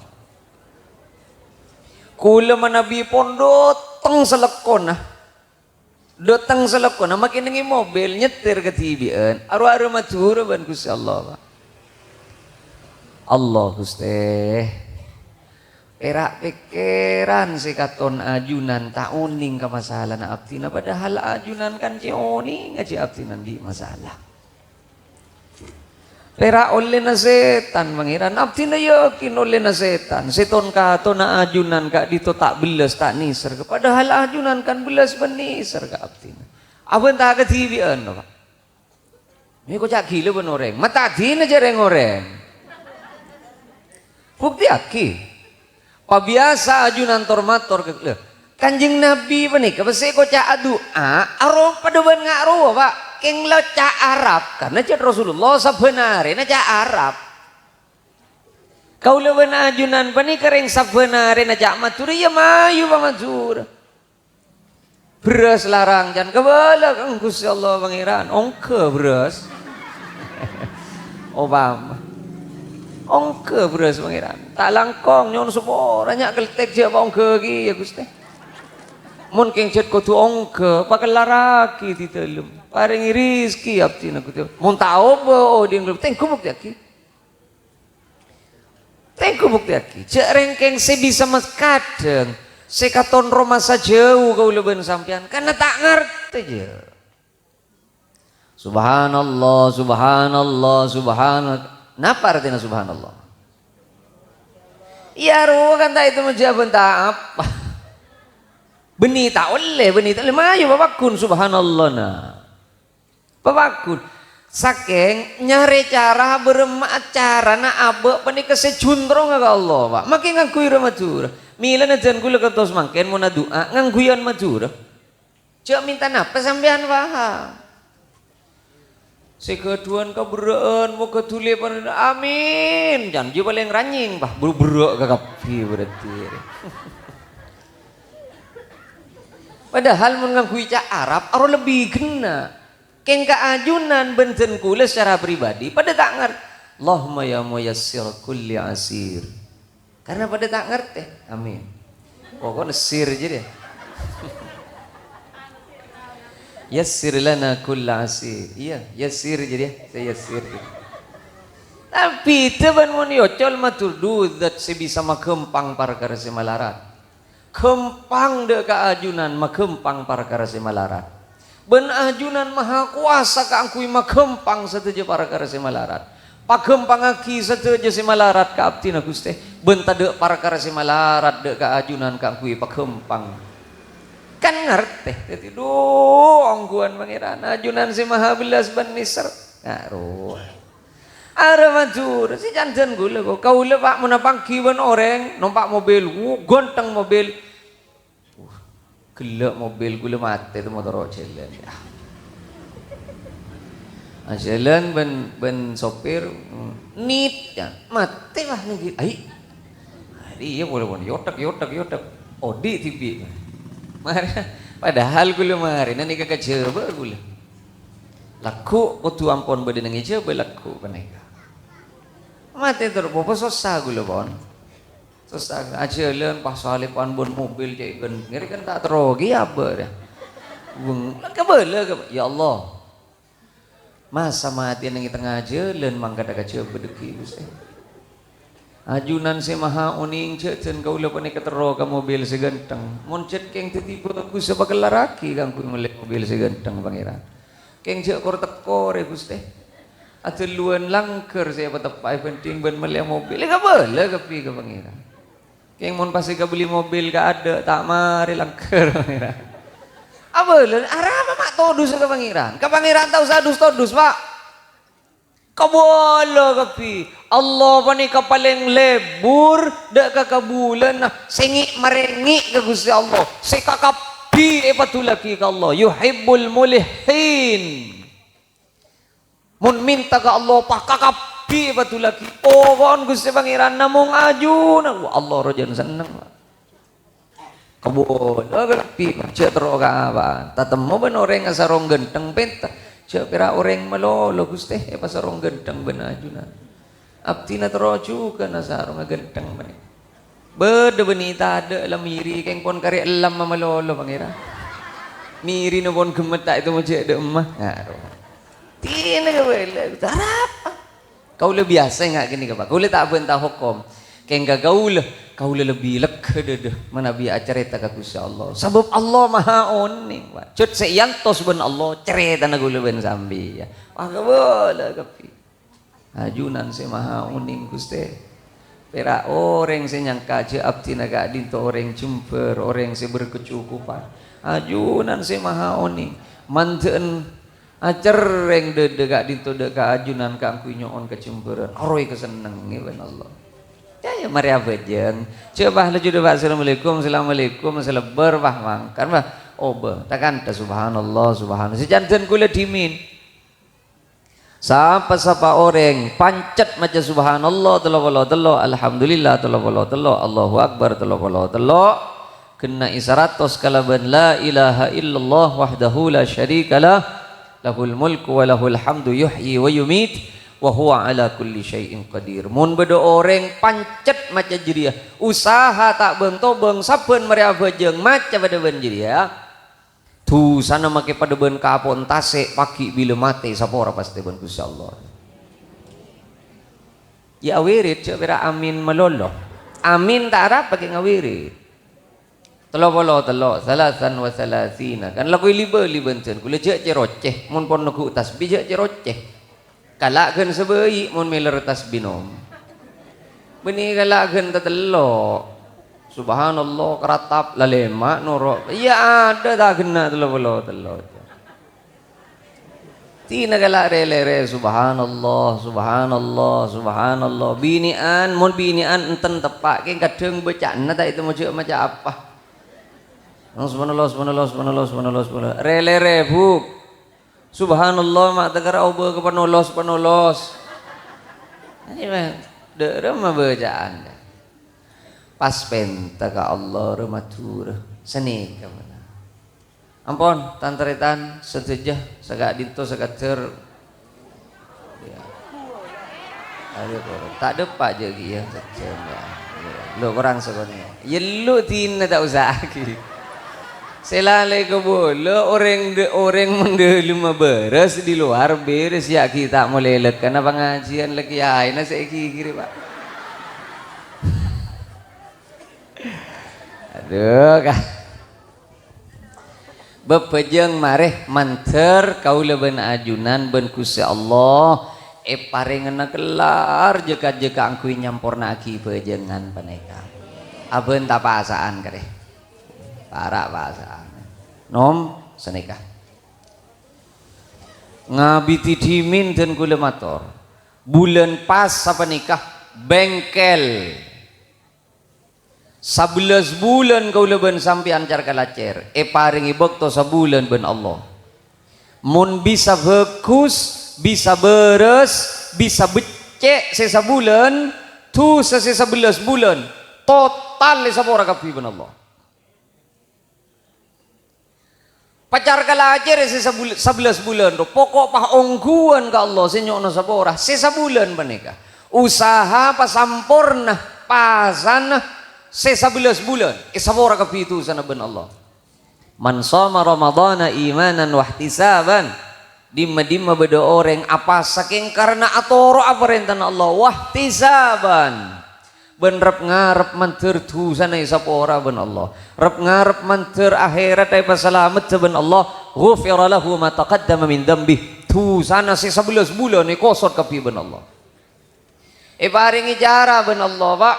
Kaulâ manabi pon dâteng salèkkona. Dâteng salèkkona, makè nèngè mobil, nyètèr kadhibi'ân, arowa arè Madhurâ bân Ghustè Allah, Pak. Allah, Ghustè. Pèra' pèkkèran sè katon ajunan ta' onèng ka masalana abdhina, padahal ajunan kan cè' onènga jâ' abdhina andi' masala. Pèra' ollèna sètan, Pangèran. Abdhina yakin ollèna sètan. Sè ton-katonna ajunan ka'dinto ta' bellas, ta' nèser. Padahal ajunan kan bellas bân nèser ka abdhina. Abhânta kadhibi'ân, Pak. Mè' koca' ghilâ bân orèng. Matadina jâ' rèng-orèng. Buktèyaghi. Pabiyasa ajunan tor-mator ka, lho, Kanjeng Nabi panèka pas sè koca' adu'a, aro padâ bân nga' rowa, Pak. Kèng la ca' Arab, karna cèt Rasulullah sabbhân arèna ca' Arab. Kaulâ bân ajunan panèka rèng sabbhân arèna ca' Madhurâ, iyâ mayu, Pak, Madhurâ. Bherrâs larang, can kabâlâ ka Ghustè Allah Pangèran. Ongghâ bherrâs. Opama. Ongghâ bherrâs Pangèran. Ta' langkong, nyo'on sapora, nya' keltèk jâ' paongghâ kèya, Ghustè. Mon kèng jhât kodhu ongghâ, pakellarraghi dâlem. Parèngè rizki abdhina Ghustè. Mon ta' obâ odi'na, tengghu buktèyaghi. Tengghu buktèyaghi. Jhâ' rèng-kèng sè bisa mas-, kadhâng sè katon roma sajâu kaulâ bân sampèyan, karna ta' ngartè, jhâ'. Subhanallah, subhanallah, subhanallah. Napa artèna subhanallah? Iyâ, rowa kan ta' ètemmo jâwâbhân ta' apa. Bânnè ta' ollè, bânnè ta' ollè. Mayu papagghun subhanallah, na. Papagghun. Sakèng nyarè cara bârâmma'a carana abâ' panèka sè jhuntrong ka Allah, Pak. Makè ngangghuy ra Madhurâ. Mèlana dân kaulâ kantos mangkèn mon adu'a ngangghuyan Madhurâ. Jhâ' mènta napa sampèyan, Pak? Sè ghâdhuwân kaberrâ'ân, moghâ dhuli panèka. Amin. Janji palèng ranyèng, Pak. Buru berrâ' ka kabbhi berarti. Padahal mon ngangghuy ca' Arab, aro lebbi ghenna'. Kèng ka ajunan bân dân kaulâ secara pribadi padâ ta' ngar-, "Allahumma ya muyassir kulli asir." Karna padâ ta' ngartè. Amin. Pokokna sir jâ rèya. "Yassir lana kulla asir." Iyâ, yassir jâ rèya. Sè yassir. Tapè bâdâ bân mon èocol mator, dhu zat sè bisa maghâmpang parkara sè malarat. Ghâmpang dâ' ka ajunan maghâmpang parkara sè malarat. Bân ajunan maha kobâsa kaangghuy maghâmpang sadhâjâ parkara sè malarat. Paghâmpangaghi sadhâjâ sè malarat ka abdhina, Ghustè. Bân tadâ' parkara sè malarat dâ' ka ajunan kaangghuy paghâmpang. Kan ngartè. Dhâddhi, dhu, ongghuwân Pangèran. Ajunan sè maha bellas bân nèser. Nga' rowa. Arapa jur, sè can dân kaulâ, ko. Kaulâ, Pak, mon apangghi bân orèng, nompa' mobil, wuh, ghântheng mobil. Wuh, ghellâ' mobil kaulâ matè, ta' motoro' jhâlân. Ah, jhâlân bân, bân sopir, mm, nit, yâ, matè, wah, nèngghi. Ai. Arè, iyâ, polè, polè, yothèk, yothèk, yothèk. Odi' dhibi'. Marè, padahal kaulâ marèna nèka ka Jhâbâ kaulâ. Lagghu' kodhu ampon bâdâ neng è Jhâbâ lagghu' panèka. Matè terro, bâpa sossa kaulâ, pon. Sossa, ajhâlân pas salèpan bân mobil cè' ghân-, ngèrè kan ta' terro ghi abâ' rè. Beng-, kabâlâ ka, "Ya Allah, masa matè neng è tengnga jhâlân mangkadhâ ka Jhâbâ dhâggi', Ghustè?" Ajunan sè maha onèng, jhâ' dân kaulâ panèka terro ka mobil sè ghântheng. Mon jhât kèng dhâddhi bhâghus, sè pakellarraghi kaangghuy mellè mobil sè ghântheng, Pangèran. Kèng jhâ' kor-tèkor, yâ, Ghustè. Adhâlluwân langghâr sè èpateppa' èbhânḍhing bân mellè mobil. Èkabâlâ kabbhi ka Pangèran. Kèng mon pas èkabelli mobil kaadâ', ta' marè langghâr, Pangèran. Abâlâ, arapa ma' todus ka Pangèran? Ka Pangèran ta' osa dus-todus, Pak. Kabâlâ kabbhi. Allah panèka palèng lebur dâ' ka kabulâna, sè ngè'-marèngè' ka Ghustè Allah, sè kakabbhi èpadhullâghi ka Allah. Yuhibbul mulihin. Mon mènta ka Allah, pakakabbhi èpadhullâghi. Pokon Ghustè Pangèran namong ajunan. Wah, Allah roh jân senneng. Kabâlâ kabbhi, jhâ' terro ka apa? Tatemmo bân orèng asarong ghântheng pènta. Jhâ' pèra' orèng malolo, Ghustè, èpasarong ghântheng bân ajunan. Abdhina terro jhughân asarong ghântheng panèka. Bâdâ bânnè tadâ' la miri, kèng pon karè ellam malolo, Pangèran. Mirina pon ghemmet ta' ètemmo jhâ' dâ' emma. Nga' rowa. Dina kabâlâ, arapa? Kaulâ biyasa nga' ghânèka, Pak. Kaulâ ta' abhânta hokom. Kèng ka kaulâ, kaulâ lebbi legghâ dhâdhâ manabi acarèta ka Ghustè Allah. Sabâb Allah maha onèng, Pak. Jhât sè èyantos bân Allah, carètana kaulâ bân sampèyan. Wah, kabâlâ kabbhi. Ajunan sè maha onèng, Ghustè. Pèra' orèng sè nyangka jhâ' abdhina ka'dinto orèng jembhâr, orèng sè berkecukupan. Ajunan sè maha onèng. Mandhâ'ân acerrèng dhâdhâ ka'dinto dâ' ka ajunan kaangghuy nyo'on kajembhârân. Aroy kasennengngè bân Allah. Yâ, yâ, marè abhâjâng. Jhâ' pas laju dâpa' assalamualaikum, assalamualaikum, salebbâr, pas mangkan, pas obâ. Ta' kantha, subhanallah, subhanallah. Sè can dân kaulâ dhimèn. Sapa-sapa orèng pancet maca subhanallah tello polo tello', alhamdulillah tello polo tello', Allahu Akbar tello polo tello', ghenna'i saratos kalabân la ilaha illallah wahdahu la syarikalah, lahul mulku wa lahul hamdu yuhyi wa yumit, wa huwa ala kulli syai'in qadir. Mon bâdâ orèng pancet maca jârèya, usaha ta' bâng-tobâng sabbhân marè abhâjâng maca padâ bân jârèya, Dhusana makè padâ bân kapo'en tasè', pagghi' bilâ matè, sapora pastè bân Ghustè Allah. Yâ awirid, jhâ' pèra' amin malolo. Amin ta' arapa kè ngawirid. Tello polo tello', salasan wa salasina. Kan la koy li-bâli bân dân kaulâ, jhâ' cè-rocè. Mon pon neggu' tasbih, jhâ' cè-rocè. Kala' ghân sabâi' mon mèlèr tasbih nom. Bânnè kala' ghân tatello'. Subhanallah, karatap, la lèma' noro'. Iyâ, adâ' ta' ghenna' tello polo tello'. Dina kala' rè-lèrè, subhanallah, subhanallah, subhanallah. Binè'an, mon binè'an enten teppa', kèng kadhâng bâca'anna ta' ètemmo jhâ' maca apa. Subhanallah, subhanallah, subhanallah, subhanallah, subhanallah. Rè-lèrè, Bu'. Subhanallah, ma' tèkèr aobâ ka panolos, panolos. Ayo, dâ' remma bâca'an. Pas pènta ka Allah, rè Madhurâ. Sanèka, mèna. Ampon, tan-tarètan sadhâjâ, saka'dinto sakadâr. Yâ. Ayo, korang. Ta' dâpa' jâ' ghi' yâ, sajân, yâ. Lo, korang sakonè'. Yâ, lo dina ta' usa'aghi. Sè lalè kabâlâ, orèng dâ-, orèng mon dâlemma bârâs, di lowar bèrès, yâ, ghi' ta' molè lèkana pangajiân la kèyaèna sè èghighiri, Pa'. Adhu, ka. Bâbâjâng marè mandhâr kaulâ bân ajunan bân Ghustè Allah èparèngana kellar jâ-kajâ kaangghuy nyamporna'aghi bâjângan panèka. Abânta pasa'an karè. Para' pasa'an. Nom, sanèka. Ngabidhi dhimèn dân kaulâ mator. Bulân pas sapanèka bengkel. Sabellâs bulân kaulâ bân sampèyan car-kalacèr, èparèngè bâkto sabulân bân Allah. Mon bisa bhâghus, bisa bârâs, bisa beccè' sè sabulân, dhusa sè sabellâs bulân, total èsapora kabbhi bân Allah. Pacar kalacèrè sè sabul-, sabellâs bulân, ro, poko' pas ongghuwân ka Allah sè nyo'ona sapora, sè sabulân panèka. Usaha pasamporna pasana sè sabellâs bulân, èsapora kabbhi dhusana bân Allah. "Man shoma Ramadhana imanan wahtisaban." Dimma-dimma bâdâ orèng apasa kèng karana atoro'a parèntana Allah, wahtisaban. Bân rep-ngarep mandhâr dhusana èsapora bân Allah. Rep-ngarep mandhâr akhèratta èpasalameddhâ bân Allah. Ghufira lahu ma taqaddama min dzambih. Dhusana sè sabellâs bulân èkosot kabbhi bân Allah. Èparèngè cara bân Allah, Pa'.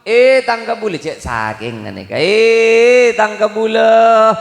È, tang kabulâ, jhâ' sakèng ghânèka. È, tang kabulâ.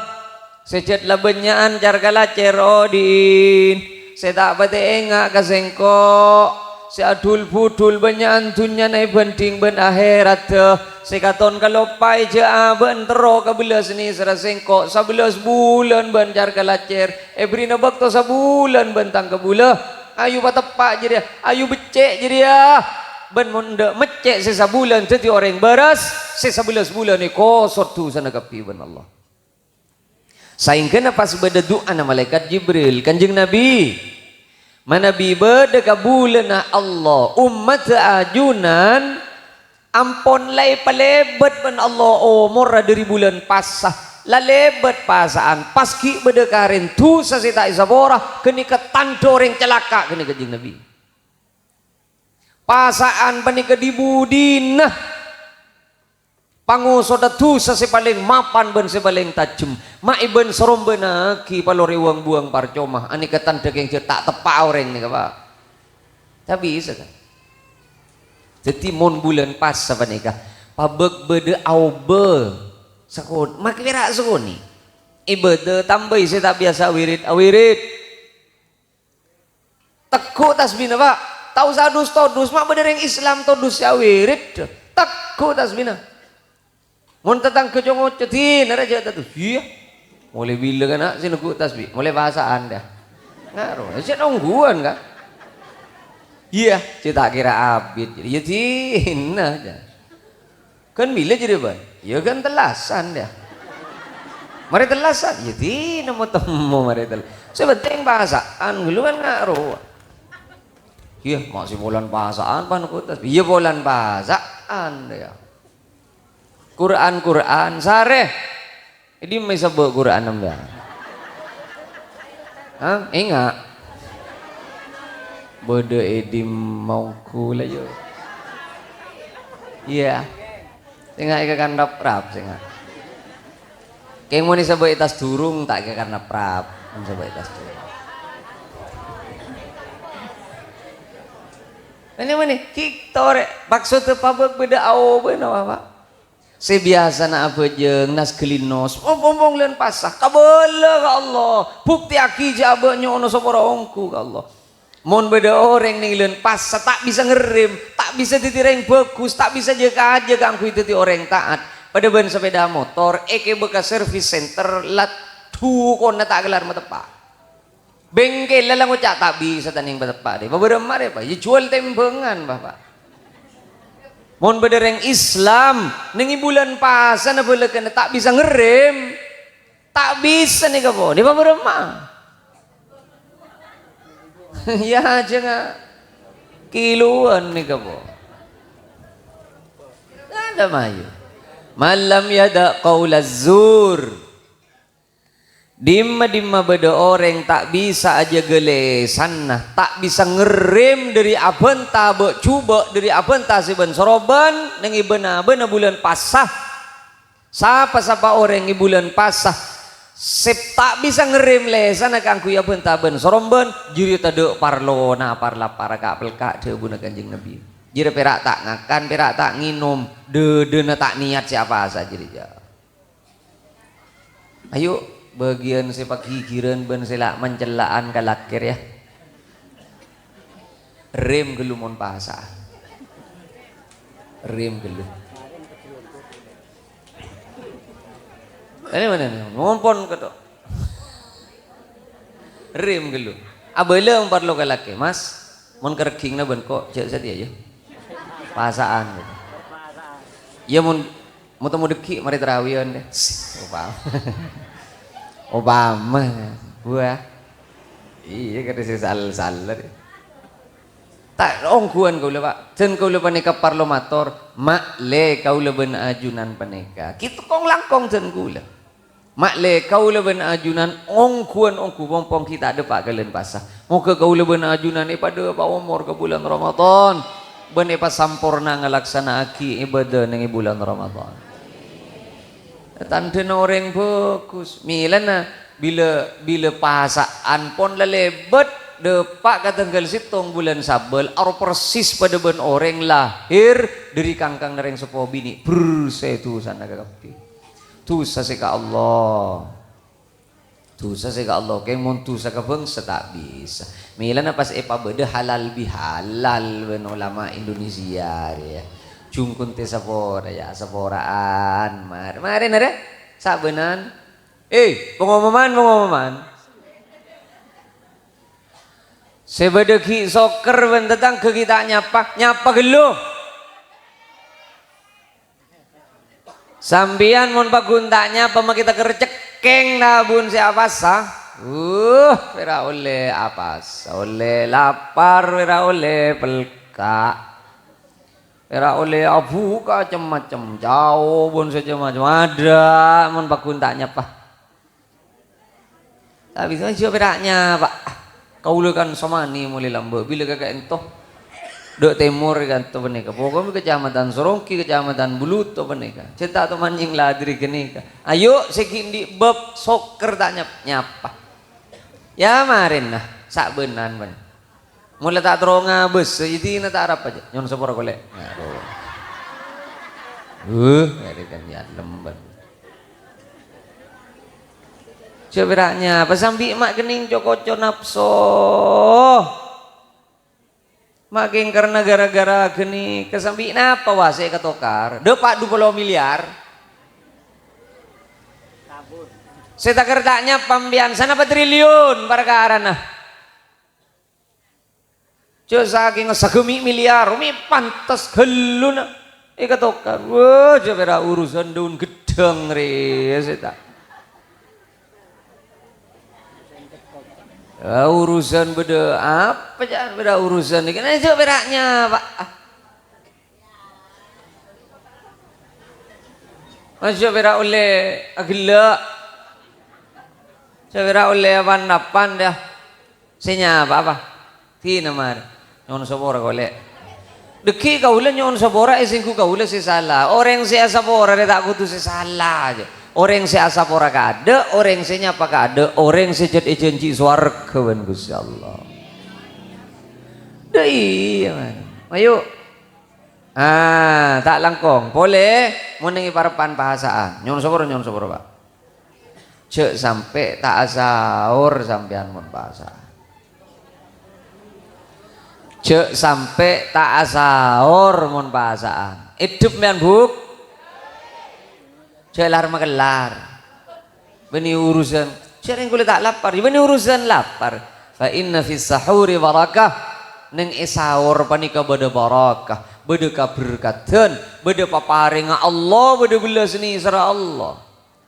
Sè jhât la bânnya'an car-kalacèr odi'in, sè ta' patè enga' ka sèngko', sè adhul-budhul bânnya'an dhunnyana èbhândhing bân akhèratta, sè katon kaloppaè jhâ' abâ'na terro kabellâs nèsèrra sèngko', sabellâs bulân bân car-kalacèr, èbèrri'na bâkto sabulân bân tang kabulâ, ayu pateppa' jârèya, ayu beccè' jârèya, bân mon endâ' meccè' sè sabulân dhâddhi orèng bârâs, sè sabellâs bulân èkosot dhusana kabbhi bân Allah. Saèngghâna pas bâdâ du'ana malaèkat Jibril, "Kanjeng Nabi, manabi bâdâ kabulâna Allah, ommaddhâ ajunan ampon la èpalèbât bân Allah omorra dâri bulân pasa, la lèbât pasa'an, pas ghi' bâdâ karèn dhusa sè ta' èsapora, ghânèka tandhâ orèng calaka'," ghânèka Kanjeng Nabi. Pasa'an panèka dhi-budhina. Pangosodhâ dhusa sè palèng mapan bân sè palèng tajhem, ma' èbân sarombâ'âghi palorè wâng-buwâng parcoma, anèka tandhâ kèng jhâ' ta' teppa'a orèng nèka, Pa'. Ta' bisa, kan? Dhâddhi, mon bulân pasa panèka, pabâk bâdâ aobâ sakon-, makè pèra' sakonè'. Ibâdâ tambâi sè ta' biyasa awirid, awirid. Tegghu' tasbina, Pa'. Ta' osa dus-todus, ma' bâdâ rèng Islam todus sè awirid. Tegghu' tasbina. Mon tatangghâ co-ngoco, "Dina rajâ todus." Iyâ. Molè bilâ kana' sè negghu' tasbih? Molè pasa'an, dâ. Ngaro, sè nongghuwân, kan? Iyâ, cè' ta' kèra abit. Iyâ, dina, jâ. Kan bilâ jârèya, Bân? Iyâ, kan tellasan, yâ. Marè tellasan? Iyâ, dina mo-temmo marè tel-, sè pentèng pasa'an, ghâllu kan ngaro. Iyâ, ma' sè polana pasa'an, pan kotas. Iyâ, polana pasa'an, yâ. Qur'an, Qur'an, sarè. È dimma èsebbhu' Qur'an, sampèyan? Hah? Enga'. Bâdâ è dimma ongghu la, yu. Iyâ. Sènga' èkakan rap-rap, sènga'. Kèng mon èsabâ' è attas durung, ta' èkakan rap-rap. Mon èsabâ' è attas durung. Mènè, mènè, ghi' torè, maksodda pabâk bâdâ aobâna, Bapak. Sè biyasana abhâjâng, nas ghâlinos, om-, omong lân pasa, kabâlâ ka Allah, buktèyaghi jhâ' abâ' nyo'ona sapora ongghu ka Allah. Mon bâdâ orèng neng lân pasa ta' bisa ngerrem, ta' bisa dhâddhi rèng bhâghus, ta' bisa jâ-kajâ kaangghuy dhâddhi orèng ta'at, padâ bân sapèda motor, èkèbâ ka service center, la dhukonna ta' kellar mateppa'. Bengkella la ngoca', "Ta' bisa ta' neng pateppa', rè. Pabârâmma, rè, Pa'? Iyâ, juwâl tèmbhângan, Bapak." Mon bâdâ rèng Islam, neng è bulân pasana bâlâkana ta' bisa ngerrem, ta' bisa nèka, Po. Nèka pabârâmma? Iyâ, jhângnga kiloan nèka, Po. Ada mayu. "Man lam yada' qaulaz zur." Dimma-dimma bâdâ orèng ta' bisa ajâgâ lèsanna, ta' bisa ngerrem dhâri abânta bâ'-jhubâ', dhâri abânta sè bân-sorombân, neng è bân-abâna bulân pasa. Sapa-sapa orèng è bulân pasa sè ta' bisa ngerrem lèsanna kaangghuy abânta bân-sorombân, jârèya tadâ' parlona par-lapar ka'-pelka' dhâbuna Kanjeng Nabi. Jârèya pèra' ta' ngakan, pèra' ta' ngènom, dâdâna ta' niyat sè apasa jârèya. Ayo, bâgiyân sè paghighirân bân sè la' mancella'an ka lakèr, yâ. Rem ghâllu mon pasa'a. Rem ghâllu. Ini mana nih? Ngompon ketok. Rem ghâllu. Abâlâ mon parlo ka lakè, "Mas, mon kergingna bân ko', jhâ' satèya, yâ." Pasa'an. Yâ, mon Mo-, temo dhâggi' marè tarawihan, deh. Opama. Opama. Wah. Iyâ, kadhi sè sal-, saler. Ta' ongghuwân kaulâ, Pak. Dân kaulâ panèka parlo mator, ma'lè kaulâ bân ajunan panèka. Ghi' kong-langkong dân kaulâ. Ma'lè kaulâ bân ajunan ongghuwân ongghu pompong ghi' ta' dâpa' ka lân pasa. Moghâ kaulâ bân ajunan èpadâpa' omor ka bulân Ramadan, bân èpasamporna ngalaksana'aghi ibadah neng è bulân Ramadan. Tandhâna orèng bhâghus. Mèlana bilâ, bilâ pasa'an pon lalèbât dâpa' ka tangghâl sèttong bulân Sabâl, aro persis padâ bân orèng lahèr dhâri kangkangnga rèng seppo binè'. Brr, sè dusana kakabbhi. Dusa sè ka Allah. Dusa sè ka Allah, kèng mon dusa ka bhângsa ta' bisa. Mèlana pas èpabâdâ halal bihalal bân olama Indonesia rèya. Jungkun tè sapora, yâ, sapora'an. Mar-, marèna rè, sabânan. Eh, pengumuman, pengumuman. Sè bâdâ ghi' sokkèr bân tatangghâ ghi' ta' nyapa, nyapa ghâllu. Sampèyan mon paggun ta' nyapa makè takèr cèkèng tabun sè apasa. Uh, pèra' ollè apasa, ollè lapar, pèra' ollè pelka'. Pèra' ollè abuka cem-macem, jhâu bun sè cem-macem. Adâ' mon paggun ta' nyapa. Tapè sè jhâ' pèra' nyapa. Kaulâ kan samanè molaè lambâ', bilâ ka ka'ènto. Dâ' tèmor ka'ènto panèka. Poko'na Kecamatan Sorongki, Kecamatan Buluto panèka. Sè ta' toman nyèng ladri ghânèka. Ayo, sè ghi' andi' bâb sokkèr ta' nyap-, nyapa. Yâ, marèna, sabânan, bân. Mon la ta' terro ngabâs, sè dina ta' arapa jâ'. Nyo'on sapora kolè'. Aduh. Huh, ngèrèkan yâ lembân. Jhâ' pèra' nyapa, sambi' ma' kennèng co-koco napso. Ma' kèng karna gara-gara ghânèka sambi' napa wa sè èkatokar? Dâpa' du polo miliar. Sè takèr ta' nyapa sampèyan, sanapa triliun parkarana. Jhâ' sakènga sagâmè' miliar, mè' pantes ghâlluna èkatokar. Wah, jhâ' pèra' urusan daun ghâddhâng rè, sè ta'. Ah, urusan bâdâ apa, jhâ' pèra' urusan nèka? Nah, jhâ' pèra' nyapa. Mas, jhâ' pèra' ollè aghellâ'. Jhâ' pèra' ollè apan-apan, yâ. Sè nyapa apa? Dina mar. Nyo'on sapora, kolè'. Dhâggi' kaulâ nyo'on sapora, èsengghu kaulâ sè sala. Orèng sè asapora rè ta' kodhu sè sala, jâ. Orèng sè asapora kaadâ', orèng sè nyapa kaadâ', orèng sè jhât èjhânjhi sowarghâ bân Ghustè Allah. Dâ' iyâ, man. Ayo. Ah, ta' langkong. Polè, mon neng è parebbhân pasa'an. Nyo'on sapora, nyo'on sapora, Pak. Jhâ' sampè' ta' asaor sampèyan mon pasa'an. Jhâ' sampè' ta' asaor mon pasa'an. Èdhep sampèyan, Bu'. Jhâ' lar-makellar. Bânnè urusan. Jhâ' rèng kaulâ ta' lapar. Yâ bânnè urusan lapar. Fa inna fis sahuri barakah. Neng è saor panèka bâdâ barakah, bâdâ kaberkadhân, bâdâ paparèngnga Allah, bâdâ bellas nèserra Allah.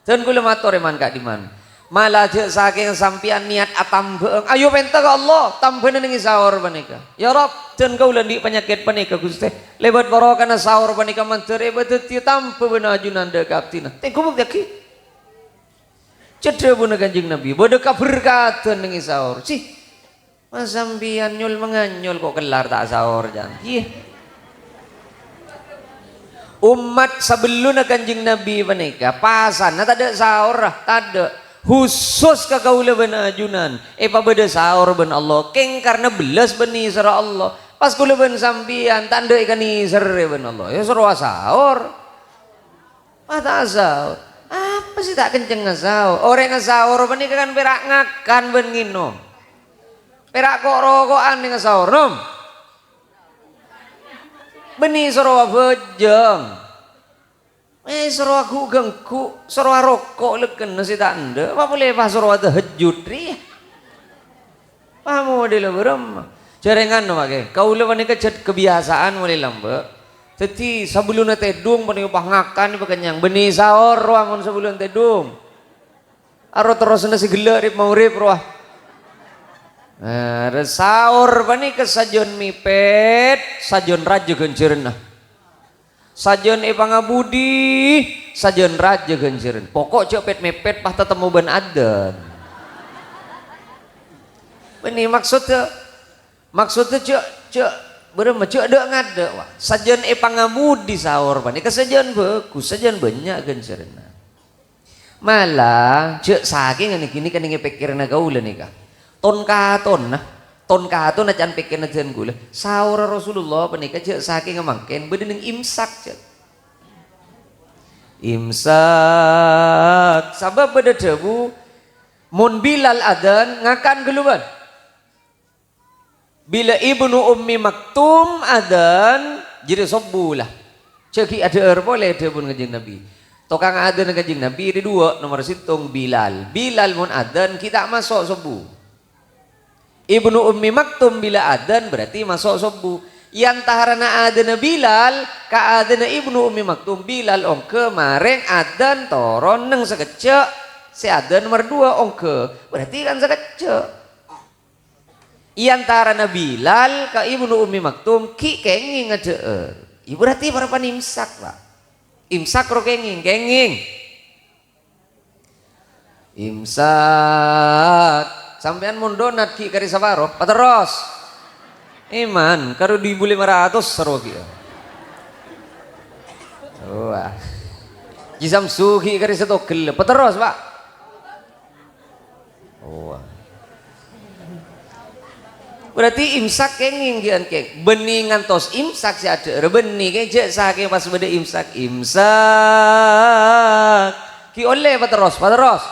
Dân kaulâ mator è man-ka'dimman. Mala jhâ' sakèng sampèyan niyat atambhâ'âng, ayo pènta ka Allah, tambhâna neng è saor panèka. "Ya Rabb, dân kaulâ andi' panyakèt panèka, Ghustè. Lèbât barokana saor panèka mandhâr èpadhâddhiyâ tamba bân ajunan dâ' ka abdhina." Tengghu buktèyaghi. Cè' dhâbuna Kanjeng Nabi, bâdâ kaberkadhân neng è saor. Sih, Mas sampèyan nyol-manganyol kok kellar ta' saor, can? Iyâ. Ommat sabellunna Kanjeng Nabi panèka, pasana tadâ' saorra, tadâ'. Husus ka kaulâ bân ajunan, èpabâdâ saor bân Allah, kèng karna bellas bân nèserra Allah. Pas kaulâ bân sampèyan, ta' endâ' èkanèserrè bân Allah, yâ soro asaor. Pas ta' asaor. Apa sè ta' kenceng asaor? Orèng asaor panèka kan pèra' ngakan bân ngènom. Pèra' ko'-roko'an neng asaor, nom? Bânnè soro abhâjâng. Eh, soro aghu'-ghângghu', soro aroko' lèkkenna sè ta' endâ'. Apa polè pas soro atahajjud, rèya? Paham model bârâmma? Jhâ' rèng nganu, Pak, ghi. Kaulâ panèka jhât kabiyasaan molaè lambâ'. Dhâddhi, sabellunna tèdung panèka pas ngakan pakennyang. Bânnè saor rowa mon sabellunna tèdung. Aro terrosna sè ghellâ' rèp-maorèp rowa. Nah, saor panèka sajân mèpèt, sajân rajâ ghânjhârânna. Sajân èpangabudi, sajân rajâ ghânjhârân. Poko' jhâ' pèt-mèpèt pas tatemmo bân adzan. Bânnè maksoddhâ, maksoddhâ jhâ', jhâ', bârâmma jhâ' dâ'-ngadâ', wa. Sajân èpangabudi saor panèka sajân bhâghus, sajân bânnya' ghânjhârânna. Mala, jhâ' sakènga nèka, nèka neng è pèkkèranna kaulâ nèka. Ton-katonna, ton-katonna can pèkkèranna dân kaulâ. Saorra Rasulullah panèka jhâ' sakènga mangkèn bâdâ neng imsak, jhâ'. Imsak, sabâb bâdâ dhâbu, "Mon Bilal adzan, ngakan ghâllu, bân." Bilâ Ibnu Ummi Maktum adzan, jârèya sobbhu, la. Jhâ' ghi' adhâ'âr polè dhâbuna Kanjeng Nabi. Tokang adzanna Kanjeng Nabi rè duwâ', nomer sèttong Bilal. Bilal mon adzan, ghi' ta' maso' sobbhu. Ibnu Ummi Maktum bilâ adzan, berarti maso' sobbhu. È antarana adzanna Bilal ka adzanna Ibnu Ummi Maktum, Bilal ongghâ marèng adzan toron neng sakejjhâ'. Sè adzan nomer duwâ' ongghâ, berarti kan sakejjhâ'. È antarana Bilal ka Ibnu Ummi Maktum ghi' kèngèng adhâ'âr. Yâ berarti parappa'na imsak, Pak. Imsak ro kèngèng, kèngèng. Imsak. Sampèyan mon donat ghi' karè saparo, paterros. Èman, karo du èbu lèma ratos saro ghi'. Wah. Ji Samsu ghi' karè satogel, paterros, Pak. Wah. Berarti imsak kèngèng ghi'ân kèng. Bânnè ngantos imsak sè adhâ'âr. Bânnè kèng jhâ' sakèng pas bâdâ imsak. Imsak. Ghi' ollè paterros, paterros.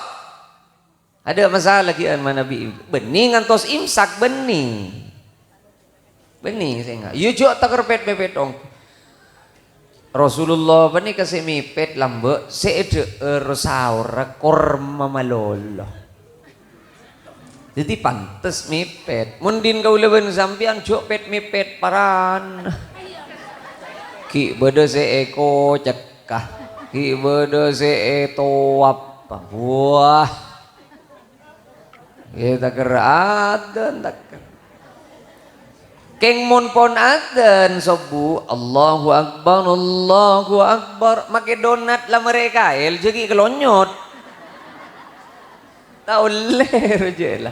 Adâ' masalah ghi'ân manabi. Bânnè ngantos imsak, bânnè. Bânnè sènga'. Yâ jhâ' taker pèt-mèpèt ong. Rasulullah panèka sè mèpèt lambâ', sè èdhâ'âr saorra korma malolo. Dhâddhi pantes mèpèt. Mon dhin kaulâ bân sampèyan jhâ' pèt-mèpèt paran. Ghi' bâdâ sè èkocekka, ghi' bâdâ sè ètowap. Wah. Yâ, taker adzan, taker. Kèng mon pon adzan sobbhu, "Allahu Akbar, Allahu Akbar." Makè donat la marè kaèl, jhâ' ghi' kalonyot. Ta' ollè, rojâ la.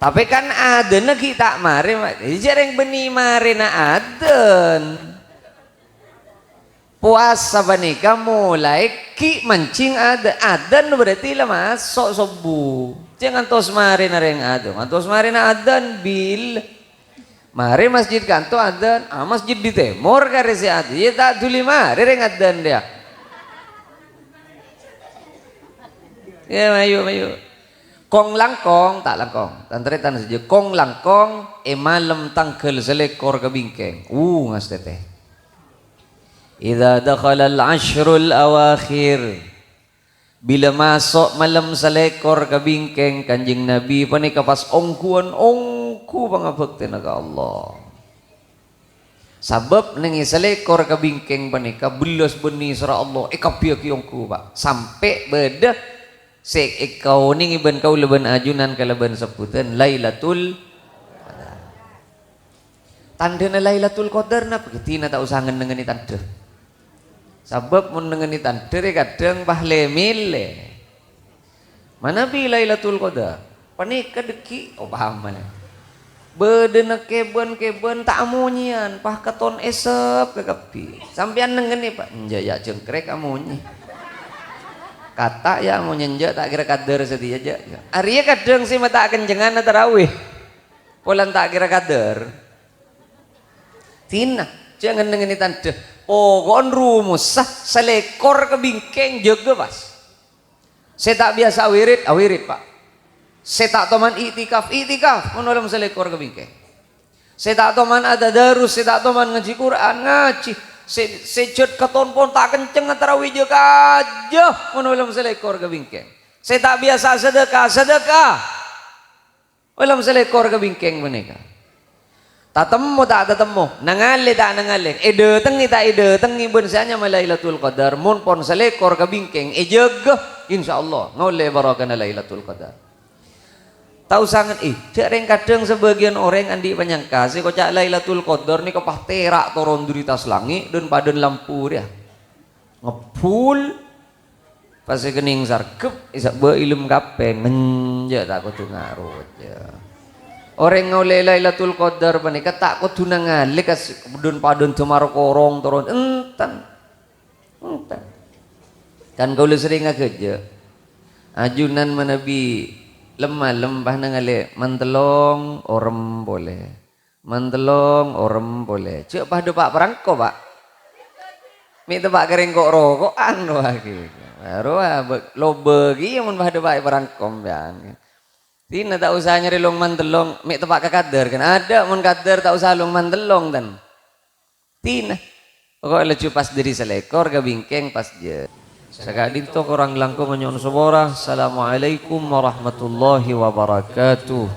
Tapè kan adzânna ghi' ta' marè, Ma'. Jhâ' rèng bânnè marèna adzân. Powasa panèka molaè ghi' mancèng adzân. Adzân berarti la maso' sobbhu. Jhâ' ngantos marèna rèng adzân. Ngantos marèna adzân, bil. Marè masjid kanto adzân. Ah, masjid di tèmor karè sè adzân. Iyâ ta' dhuli marè rèng adzân rèya. Iyâ, mayu, mayu. Kong-langkong, ta' langkong. Tan-tarètan sadhâjâ. Kong-langkong è malem tangghâl salèkor ka bingkèng. Uh, ngastètè. Idza dakhalal asyrul awakhir. Bilâ maso' malem salèkor ka bingkèng, Kanjeng Nabi panèka pas ongghuwân ongghu pangabhâktèna ka Allah. Sabâb nèng è salèkor ka bingkèng panèka bellas bânnè sara Allah èkabbhiyâghi ongghu, Pa'. Sampè' bâdâ sè èkaonèngè bân kaulâ bân ajunan kalabân sebbhudhân Lailatul Qadar. Tandhâna Lailatul Qadar napa? Ghi' dinah ta' osa neng-ennengngè tandhâ. Sabâb mon neng-ennengngè tandhâ rè kadhâng pas lè-mèlè. Manabi Lailatul Qadar? Panèka dhâggi', oh, paham malè. Bâdâna kèbân-kèbân ta' amonyèyan, pas katon èsep kakabbhi. Sampèyan neng-ennengngè, Pa'? Enjâ', yâ, jhângkrèk amonyè. Kata' yâ amonyè enjâ', ta' kèra kadâr satèya, jâ'. Arèya kadhâng sè ma' ta' kencengnganna tarawih. Polana ta' kèra kadâr. Dinah, jhâ' neng-ennengngè tandhâ. Poko'en rumossa salèkor ka bingkèng jâgâ pas. Sè ta' biyasa awirid, awirid, Pa'. Sè ta' toman i'tikaf, i'tikaf, mon malem salèkor ka bingkèng. Sè ta' toman atadarus, sè ta' toman ngajhi Qur'an, ngajhi. Sè, sè jhât katon pon ta' kencengnga tarawih jâ-kajâ, mon malem salèkor ka bingkèng. Sè ta' biyasa sadâka, sadâka. Malem salèkor ka bingkèng panèka. Tatemmo ta' tatemmo, nangalè ta' nangalè, èdâtengngè ta' èdâtengngè bân sè anyama Lailatul Qadar, mon pon salèkor ka bingkèng èjâgâ, insyaallah ngaollè barokana Lailatul Qadar. Ta' osa ngen-, eh, jhâ' rèng kadhâng sabâgiyân orèng andi' panyangka sè koca' Lailatul Qadar nèka pas tèra' toron dâri attas langngè' dhân-padhân lampu rèya. Ngebbhul. Pas sè kennèng sarghep, èsabbâ' ilem kapèng, ngenjâ' ta' kodhu ngaro, jâ. Orèng ngaollè Lailatul Qadar panèka ta' kodhu nangalè kas-, dhân-padhân dâmar korong toron, enten. Enten. Kan kaulâ serrèng aghâjâ'. Ajunan manabi lem-malem pas nangalè mantellong orèm polè. Mantellong orèm polè. Jhâ' pas dâpa' parangko, Pa'. Mè' teppa' ka rèng ko'-roko'an rowa ghi. Rowa bâ-, lobâ ghi mon pas dâpa' parangko sampèyan. Dinah ta' osa nyarè long mantellong, mè' teppa' ka kadâr, kan. Adâ' mon kadâr ta' osa long mantellong, tan. Dinah. Pokok laju pas dâri salèkor ka bingkèng pas jâ. Saka'dinto korang langkong nyo'on sapora. Assalamualaikum warahmatullahi wabarakatuh.